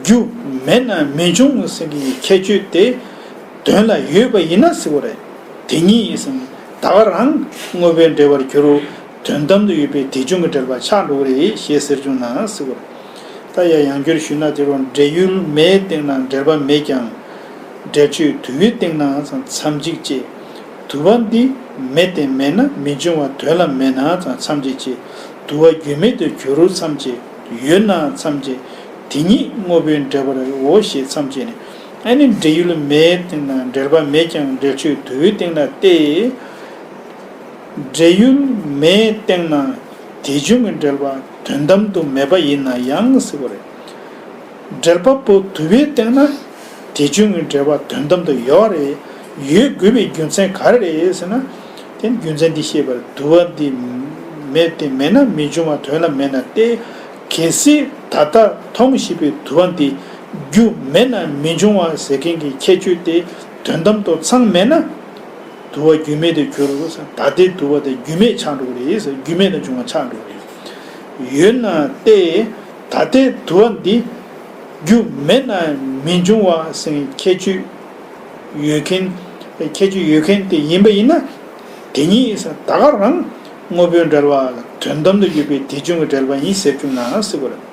རྒྱུ་མེད་ན་མི་འབྱུང་ཟེར་གྱི་ཁྱད་ཆོས་དེ་དོན་ལ་ཡོད་པ་ཡིན་ན་ཟེར་བ་རེད། དེ་ཉིད་ཡིན་ཟེར་ན་ད་ག་རང་དངོས་པོའི་འབྲེལ་བར་འགྱུར་རོ། དོན་དམ་དུ་ཡོད་པའི་དེ་བྱུང་གི་འབྲེལ་པ་ཆགས་འགྲོ་གི་རེད་ཞེས་ཟེར་བྱུང་ན་ཟེར་བ་རེད། ད་ཡང་ཡང་བསྐྱར་ཞུས་ན་དེ་རུ་འབྲེལ་ཡུལ་མེའི་སྟེང་ན་འབྲེལ་པ་མེད་ཀྱང་། འབྲེལ་ཆོས་དུ་བའི་སྟེང་ན་མཚམས་གཅིག་ཅེས། དུ་བ་འདི་མེ་སྟེ་མེད་ན་མི་འབྱུང་བ། དོན་ལ་མེད་ན་མཚམས་གཅིག་ཅེས། དུ་བ་རྒྱུ་མེད་དུ་གྱུར་མཚམས་ཅེས། ཡོད་ན་མཚམས་ཅེས། དེ་ཉིད་དངོས་པོའི་འབྲེལ་པར་འོ་ཞེས་མཚམས་བཅད་ནས། ཨ་ནི་འབྲེལ་ཡུལ་མེའི་སྟེང་ན་འབྲེལ་པ་མེད་ཀྱང་འབྲེལ་ཆོས་དུ་བའི་སྟེང་ན་སྟེ། འབྲེལ་ཡུལ་མེའི་སྟེང་ན་དེ་བྱུང་གི་འབྲེལ་པ་དོན་དམ་དུ་མེད་པ་ཡིན་ན་ཡང་ཟེར་བ་རེད། འབྲེལ་པ་པོ་དུ་བའི་སྟེང་ན་དེ་བྱུང་གི་འབྲེལ་པ་དོན་དམ་དུ་ཡོད་རེད། ཡོད་དགོས་པའི་རྒྱུ་མཚན་ག་རེ་རེད་ཟེར་ན། དེ་རྒྱུ་མཚན་འདི་ཤེས་པར། དུ་བ་འདི་མེ་སྟེ་མེད་ན་མི་འབྱུང་བ། དོན་ལ་མེད་ན་སྟེ། གལ་སྲིད་ད་ལྟ་མཐོང་བཞིན་པའི་དུ་བ་འདི་རྒྱུ་མེད་ན་མི་འབྱུང་བ་ཟེར་མཁན་གྱི་ཁྱད་ཆོས་དེ་དོན་དམ་དུ་ཚང་མེད་ན། དུ་བ་རྒྱུ་མེད་དུ་གྱུར། ད་ལྟའི་དུ་བ་དེ་རྒྱུ་མེད་ཆགས་འགྲོ་གི་རེད། རྒྱུ་མེད་ནས་བྱུང་བ་ཆགས་འགྲོ་གི་རེད། ཡོད་ན་སྟེ། ད་ལྟའི་དུ་བ་འདི་རྒྱུ་མེད་ན་མི་འབྱུང་བ་ཟེར་ཁྱད་ཆོས་ཡོད་མཁན། ཁྱད་ཆོས་ཡོད་མཁན་དེ་ཡིན་པ་ཡིན་ན། དེ་ཉིད་ད་ག་རང་དངོས་པོའི་འབྲེལ་བ་དོན་དམ་དུ་ཡོད་པའི་དེ་བྱུང་གི་འབྲེལ་པ་ཡིན་ཟེར་བྱུང་ན་ཟེར་བ་རེད།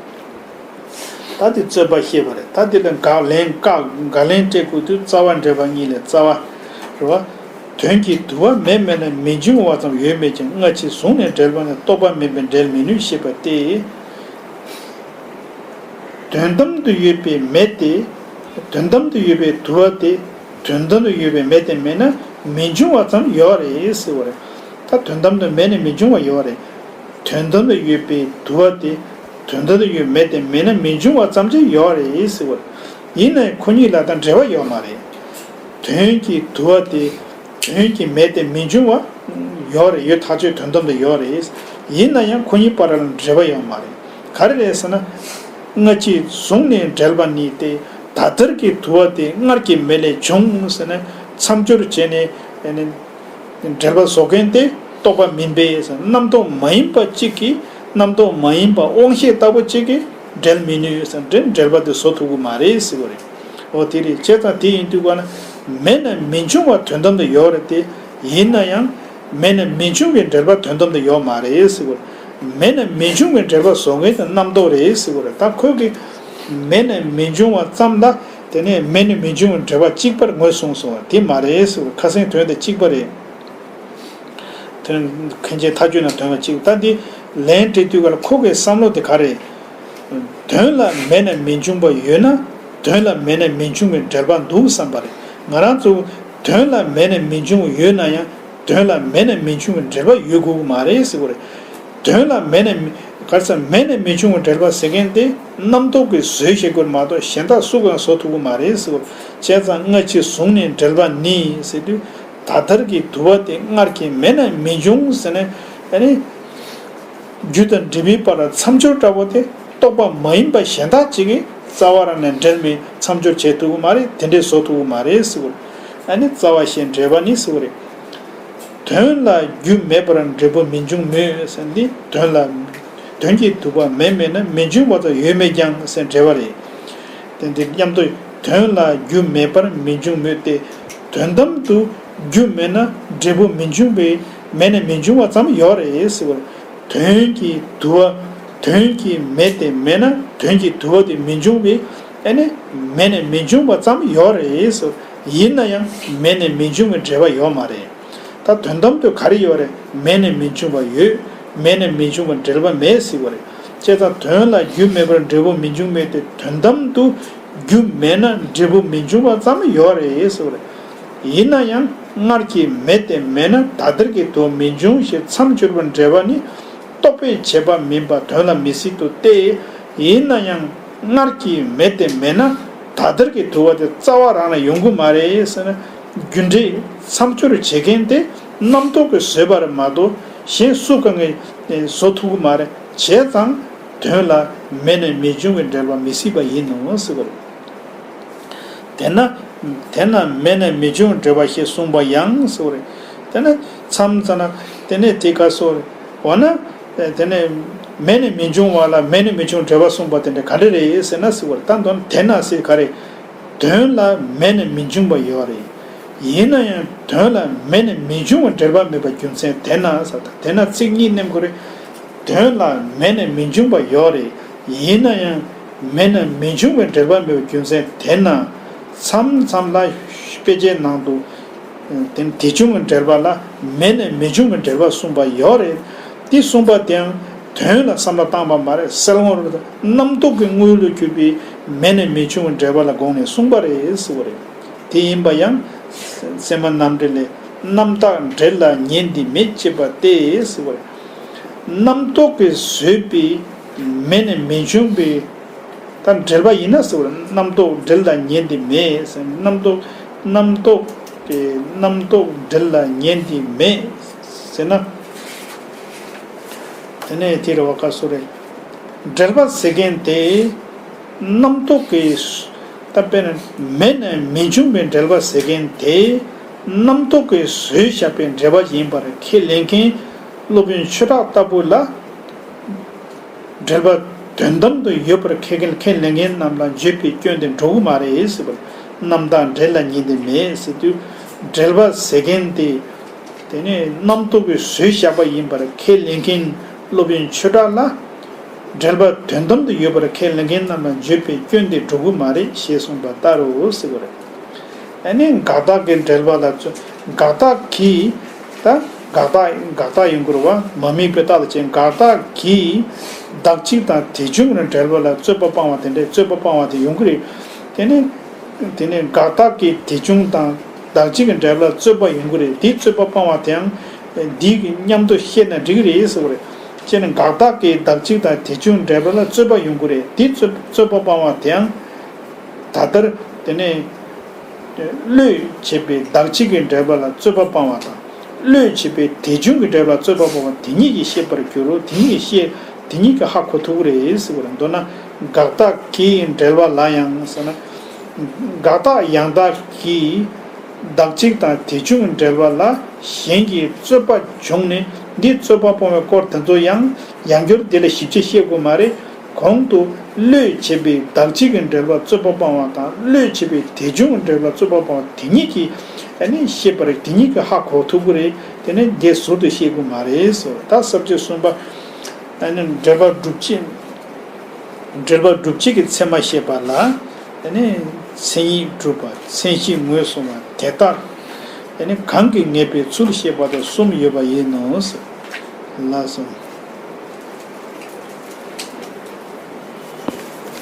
ད་དེ་རྩོད་པ་བཤད་པ་རེད། ད་དེ་ལ་དགག་ལན་བཀག་དགག་ལན་སྤྲད་དགོས་དུས་རྩ་བ་འགྲེལ་པ་གཉིས་ལས་རྩ་བ་རེད་བ། དོན་གྱིས་དུ་བ་མེ་མེད་ན་མི་འབྱུང་བ་ཙམ་ཡོད་མེད་ཀྱང་སྔ་ཕྱི་གཟུང་ནས་འབྲེལ་པ་ནི་རྟོགས་པ་མིན་པས་འབྲེལ་མི་ནུས་ཞེས་པ་སྟེ། དོན་དམ་དུ་ཡོད་པའི་མེ་སྟེ། དོན་དམ་དུ་ཡོད་པའི་དུ་བ་སྟེ། དོན་དམ་དུ་ཡོད་པའི་མེ་སྟེ་མེད་ན་མི་འབྱུང་བ་ཙམ་ཡོད་རེད་ཟེར་བ་རེད། ད་དོན་དམ་དུ་མེད་ན་མི་འབྱུང་བ་ཡོད་རེད། དོན་དམ་དུ་ཡོད་པའི་དུ་བ་སྟེ། དོན་དམ་དུ་ཡོད་མེད་དེ་མེད་ན་མི་འབྱུང་བ་ཙམ་ཅིག་ཡོད་རེད་ཟེར་བ། ཡིན་ནའི་ཁོ་གཉིས་ལ་ད་འབྲེལ་བ་ཡོད་མ་རེད། དོན་གྱི་དུ་བ་སྟེ། དོན་གྱི་མེ་དེ་མི་འབྱུང་བ་ཡོད་རེད། ཡོད་ཐག་ཆོད་དོན་དམ་དུ་ཡོད་རེད། ཡིན་ན་ཡང་ཁོ་གཉིས་བར་ལ་འབྲེལ་བ་ཡོད་མ་རེད། ག་རེ་རེད་ཟེར་ན། སྔ་ཕྱི་གཟུང་ནས་འབྲེལ་པ་ནི་སྟེ། ད་ལྟར་གྱི་དུ་བ་དེ་སྔར་གྱི་མེ་ལས་བྱུང་ཟེར་ནས་མཚམས་སྦྱོར་བྱས་ནས། འབྲེལ་པ་བཟོ་མཁན་དེ་རྟོག་པ་མིན་པས་ཟེར། རྣམ་རྟོག་མ་ཡིན་པ་གཅིག་གིས། རྣམ་རྟོག་མ་ཡིན་པ་དབང་ཤེས་ལྟ་བུ་གཅིག་གིས་འབྲེལ་མི་ནུས་ཟེར། འབྲེལ་འབྲེལ་པ་དེ་བཟོ་ཐུབ་ཀྱི་མ་རེད་ཟེར་བ་རེད། འོ་དེ་རེད། བྱས་ཙང་དེ་ཡིན་དུས་ག་ན་མེད་ན་མི་འབྱུང་བ་དོན་དམ་དུ་ཡོད་རེད་དེ། ཡིན་ན་ཡང་མེད་ན་མི་འབྱུང་བའི་འབྲེལ་པ་དོན་དམ་དུ་ཡོད་མ་རེད་ཟེར་བ་རེད། མེད་ན་མི་འབྱུང་བའི་འབྲེལ་པ་བཟོ་མཁན་དེ་རྣམ་རྟོག་རེད་ཟེར་བ་རེད། ད་ཁོས་གི་མེད་ན་མི་འབྱུང་བ་ཙམ་ལ། དེ་ནས་མེད་ནས་མི་འབྱུང་བའི་འབྲེལ་བ་གཅིག་པར་ངོས་བཟུང་སོང་བ་དེ་མ་རེད་ཟེར་བ། ཁ་སང་དོན་དེ་གཅིག་པ་རེད། དོན་མཁན་ཆེན་མཐའ་དཔྱོད་ན་དོན་ལ་གཅིག་ད་འདི་ལན་སྤྲད་དུས་ག་ལ་ཁོ་གི་བསམ་བློ་དེ་ག་རེད། དོན་ལ་མེད་ན་མི་འབྱུང་བ་ཡོད་ན། དོན་ལ་མེད་ན་མི་འབྱུང་བའི་འབྲེལ་པ་འདུག་བསམ་པ་རེད། ང་རང་ཚོ་དོན་ལ་མེད་ན་མི་འབྱུང་བ་ཡོད་ན་ཡང་། དོན་ལ་མེད་ན་མི་འབྱུང་བའི་འབྲེལ་པ་ཡོད་དགོས་ཀྱི་མ་རེད་ཟེར་བ་རེད། དོན་ལ་མེད་ན་མི། ག་རེ་ཟེར། མེད་ན་མི་འབྱུང་བའི་འབྲེལ་པ་ཟེར་མཁན་དེ་རྣམ་རྟོག་གིས་བཟོས་བཞག་དགོས་མ་གཏོགས་གཞན་དག་སུ་གང་བཟོ་ཐུབ་ཀྱི་མ་རེད་ཟེར་བ། བྱས་ཙང་སྔ་ཕྱི་གཟུང་ནས་འབྲེལ་པ་ནི་ཟེར་དུས། ད་ལྟར་གྱི་དུ་བ་དེ་སྔར་གྱི་མེད་ན་མི་འབྱུང་ཟེར་ནས། ཨ་ནི། རྒྱུ་དང་འབྲས་བུའི་བར་ལ་མཚམས་སྦྱོར་འདྲ་བོ་དེ་རྟོག་པ་མ་ཡིན་པ་གཞན་དག་ཅིག་གིས་རྩ་བ་རང་ནས་འབྲེལ་བའི་མཚམས་སྦྱོར་བྱེད་ཐུབ་ཀྱི་མ་རེད། དེ་འདྲས་བཟོ་ཐུབ་ཀྱི་མ་རེད་ཟེར་བ། ཨ་ནི་རྩ་བ་ཤེས་འབྲེལ་པ་ནི་ཟེར་བ་རེད། དོན་ལ་རྒྱུ་མེད་པར་འབྲས་བུ་མི་འབྱུང་མོད་ཟེར་འདི་དོན་ལ། དོན་གྱི་དུ་བ་མེ་མེད་ན་མི་འབྱུང་བ་དང་ཡོད་མེད་ཀྱང་ཟེར་འབྲེལ་བ་རེད། དེ་འདི་མཉམ་དུ་དོན་ལ་རྒྱུ་མེད་པར་མི་འབྱུང་མོད་དེ། དོན་དམ་དུ་རྒྱུ་མེད་ན་འབྲས་བུ་མི་འབྱུང་བས་མེད་ན་མི་འབྱུང་བ་ཙམ་ཡོད་རེད་ཟེར་བ། དོན་གྱི་དུ་བ། དོན་གྱི་མེ་དེ་མེད་ན་དོན་གྱི་དུ་བ་དེ་མི་འབྱུང་བས། ཨ་ནི་མེད་ན་མི་འབྱུང་བ་ཙམ་ཡོད་རེད་ཟེར། ཡིན་ན་ཡང་མེད་ན་མི་འབྱུང་བའི་འབྲེལ་བ་ཡོད་མ་རེད། ད་དོན་དམ་དུ་ག་རེ་ཡོད་རེད། མེད་ནས་མི་འབྱུང་བ་ཡོད། མེད་ནས་མི་འབྱུང་བ་འབྲེལ་པ་མེད་ཟེར་བ་རེད། བྱས་ཙང་དོན་ལ་རྒྱུ་མེད་པར་འབྲས་བུ་མི་འབྱུང་མོད་དེ། དོན་དམ་དུ་རྒྱུ་མེད་ན་འབྲས་བུ་མི་འབྱུང་བ་ཙམ་ཡོད་རེད་ཟེར་བ་རེད། ཡིན་ན་ཡང་སྔར་གྱི་མེ་དེ་མེད་ན་ད་ལྟར་གྱི་དུ་བ་མི་འབྱུང་ཞེས་མཚམས་སྦྱོར་བའི་འབྲེལ་པ་ནི་རྟོག་པས་བྱས་པ་མིན་པ་དོན་ལ་མི་སྲིད་དོ་སྟེ། ཡིན་ན་ཡང་སྔར་གྱི་མེ་དེ་མེད་ན་ད་ལྟར་གྱི་དུ་བ་དེ་རྩ་བ་རང་ལ་ཡོང་གི་མ་རེད་ཟེར་ན། རྒྱུ་འབྲས་མཚམས་སྦྱོར་བྱེད་མཁན་དེ་རྣམ་རྟོག་གིས་བཟོས་པ་རེད་མ་གཏོགས་གཞན་སུ་གང་གིས་བཟོ་ཐུབ་ཀྱི་མ་རེད། བྱས་ཙང་དོན་ལ་མེད་ནས་མི་འབྱུང་བའི་འབྲེལ་པ་མི་སྲིད་པ་ཡིན་ནོ་ཟེར་བ་རེད། དེས་ན། དེས་ན་མེད་ནས་མི་འབྱུང་འབྲེལ་པ་ཞེས་གསུངས་པ་ཡང་ཟེར་བ་རེད། དེས་ན་མཚམས་ཙ་ན་དེ་ནས་དེ་ག་སོ། འོ་ན། དེ་ནས་མེད་ནས་མི་འབྱུང་བ་ལ་མེད་ནས་མི་འབྱུང་འབྲེལ་པ་གསུངས་པ་དེ་འདྲ་ག་འདྲ་རེད་ཟེར་ན་ཟེར་བ་རེད། ད་མདོར་ན་དེས་ན་ཟེར་ག་རེ། དོན་ལ་མེད་ནས་མི་འབྱུང་བ་ཡོད་རེད། ཡིན་ན་ཡང་དོན་ལ་མེད་ནས་མི་འབྱུང་བ་འབྲེལ་པ་མེད་པ་རྒྱུ་མཚན་དེས་ན་ཟེར། ད་དེས་ན་ཚིག་གཉིས་མནན་དགོས་རེད། དོན་ལ་མེད་ནས་མི་འབྱུང་བ་ཡོད་རེད། ཡིན་ན་ཡང་ མེད་ན་མི་འབྱུང་བའི་འབྲེལ་པ་མེད་པའི་རྒྱུ་མཚན་དེས་ན། མཚམས་མཚམས་ལ་དཔེ་ཆའི་ནང་དུ་དེ་དེ་བྱུང་གི་འབྲེལ་པ་ལ་མེད་ན་མི་འབྱུང་གི་འབྲེལ་པ་གསུངས་པ་ཡོད་རེད། དེ་གསུངས་པ་དེའང་དོན་ལ་བསམ་བློ་བཏང་བ་མ་རེད། གསལ་ངོར་རྣམ་རྟོག་གི་དངོས་ལུགས་གྱུར་པའི་མེད་ན་མི་འབྱུང་གི་འབྲེལ་པ་ལ་དགོངས་ནས་གསུངས་པ་རེད་ཟེར་བ་རེད། དེ་ཡིན་པ་ཡང་ཚད་མ་རྣམ་འགྲེལ་ལས། རྣམ་བཏགས་འབྲེལ་ལ་ཉེ་འདི་མེད་ཅེས་པ་སྟེ་ཟེར་བ་རེད། རྣམ་རྟོག་གིས་བཟོས་པའི་མེད་ན་མི་འབྱུང་བའི། ད་འབྲེལ་པ་ཡིན་ན་ཟེར་བ་རེད། རྣམ་རྟོག་འབྲེལ་ལ་ཉེ་འདི་མེད་ཟེར། རྣམ་རྟོག་རྣམ་རྟོག་གི་རྣམ་རྟོག་འབྲེལ་ལ་ཉེ་འདི་མེད་ཟེར་ན། དེ་ནས་དེ་རེད་བ། ག་སུ་རེད། འབྲེལ་པ་ཟེར་མཁན་དེ་རྣམ་རྟོག་གི། ད་དཔེར་ན་མེད་ན་མི་འབྱུང་བའི་འབྲེལ་པ་ཟེར་མཁན་དེ་རྣམ་རྟོག་གིས་བཟོས་བཞག་པའི་འབྲེལ་པ་ཡིན་པར་ཁས་ལེན་མཁན་སློབ་དཔོན་ཆོས་གྲགས་ལྟ་བུ་ལ། འབྲེལ་པ་དོན་དམ་དུ་ཡོད་པར་ཁས་ཁས་ལེན་མཁན་རྣམས་ལ་བརྗོད་པའི་སྐྱོན་དེ་འགྲོ་གི་མ་རེད་ཟེར་བ། རྣམ་བཏགས་འབྲེལ་ལ་ཉེ་འདི་མེད་ཟེར་དུས། འབྲེལ་པ་ཟེར་མཁན་དེ། དེ་ནས་རྣམ་རྟོག་གིས་བཟོས་བཞག་པ་ཡིན་པར་ཁས་ལེན་མཁན་སློབ་དཔོན་ཆོས་གྲགས་ལ། འབྲེལ་པ་དོན་དམ་དུ་ཡོད་པར་ཁས་ལེན་མཁན་རྣམས་ལ་བརྗོད་པའི་སྐྱོན་དེ་འགྲོ་གི་མ་རེད་ཞེས་གསུངས་པ་ལྟར་རོ་ཟེར་བ་རེད། ཨ་ནི་དགག་རྟགས་ཀྱི་འབྲེལ་པ་ལ་རྩོད། དགག་རྟགས་ཀྱིས། ད་དགག་རྟགས་དགག་རྟགས་ཡོང་གི་རེད་བ། མ་དམིགས་པའི་རྟགས་ལ་བྱས། དགག་རྟགས་ཀྱིས་བདག་གཅིག་དང་དེ་བྱུང་གི་འབྲེལ་པ་ལ་རྩོད་པ་སྤང་བ་དེ་འདྲའི་རྩོད་པ་སྤང་བ་དེ་ཡོང་གི་རེད། དེ་ནི། དེ་ནས་དགག་རྟགས་ཀྱིས་དེ་བྱུང་དང་བདག་གཅིག་གི་འབྲེལ་པ་ལ་རྩོད་པ་ཡོང་གི་རེད། དེའི་རྩོད་པ་སྤང་བ་དེའང་འདི་གི་མཉམ་དུ་བཤད་ན་འགྲིག་གི་རེད་ཟེར་བ་རེད། ཅེས་ནི་དགག་རྟགས་ཀྱིས་བདག་གཅིག་དང་དེ་བྱུང་འབྲེལ་པ་ལ་རྩོད་པ་ཡོང་གི་རེད། དེའི་རྩོད་རྩོད་པ་སྤང་བ་དེའང་། ད་ལྟར་དེ་ནས་བློས་བྱས་པའི་བདག་གཅིག་གི་འབྲེལ་པ་ལ་རྩོད་པ་སྤང་བ་དང་། བློས་བྱས་པའི་དེ་བྱུང་གི་འབྲེལ་པ་ལ་རྩོད་པ་སྤོང་བ་དེ་ཉིད་ཀྱིས་ཤེས་པར་འགྱུར་རོ། དེ་ཉིད་ཀྱིས་ཤེས། དེ་ཉིད་ཀྱིས་ཧ་གོ་ཐུབ་ཀྱི་རེད་ཟེར་བ་རེད། མདོར་ན་དགག་རྟགས་ཀྱི་འབྲེལ་པ་ལ་ཡང་ཟེར་ན། དགག་རྟགས་ཡང་དག་གིས་བདག་གཅིག་དང་དེ་བྱུང་གི་འབྲེལ་པ་ལ་གཞན་གྱིས་རྩོད་པ་བྱུང་ནས། འདིས་རྩོད་པ་སྤོང་བའི་སྐོར་དེ་ཚོ་ཡང་ཡང་བསྐྱར་འདི་ལ་ཞིབ་ཆ་བཤད་དགོས་མ་རེད། གོང་དུ་བློས་བྱས་པའི་བདག་གཅིག་གི་འབྲེལ་པ་རྩོད་པ་སྤང་བ་དང་། བློས་བྱས་པའི་དེ་བྱུང་གི་འབྲེལ་པ་རྩོད་པ་སྤང་བ་དེ་ཉིད་ཀྱིས་ཨ་ནི་ཤེས་པར། དེ་ཉིད་ཀྱིས་ཧ་གོ་ཐུབ་ཀྱི་རེད། དེ་ནི་འདི་ཟུར་དུ་ཤེས་དགོས་མ་རེད་ཟེར། ད་ས་བཅད་གསུམ་པ། ཨ་ནི་འབྲེལ་པ་སྒྲུབ་བྱེད། འབྲེལ་པ་སྒྲུབ་བྱེད་ཀྱི་ཚད་མ་བཤད་པ་ལ། ཨ་ནི་མཚན་ཉིད་སྒྲུབ་པ། མཚན་གཞི་ངོས་བཟུང་བ། དེ་དག་ཨ་ནི་གང་གིས་ངེས་པའི་ཚུལ་བཤད་པ་དང་གསུམ་ཡོད་པ་ཡིན་ནོ་ཟེར། ལགས་སོ།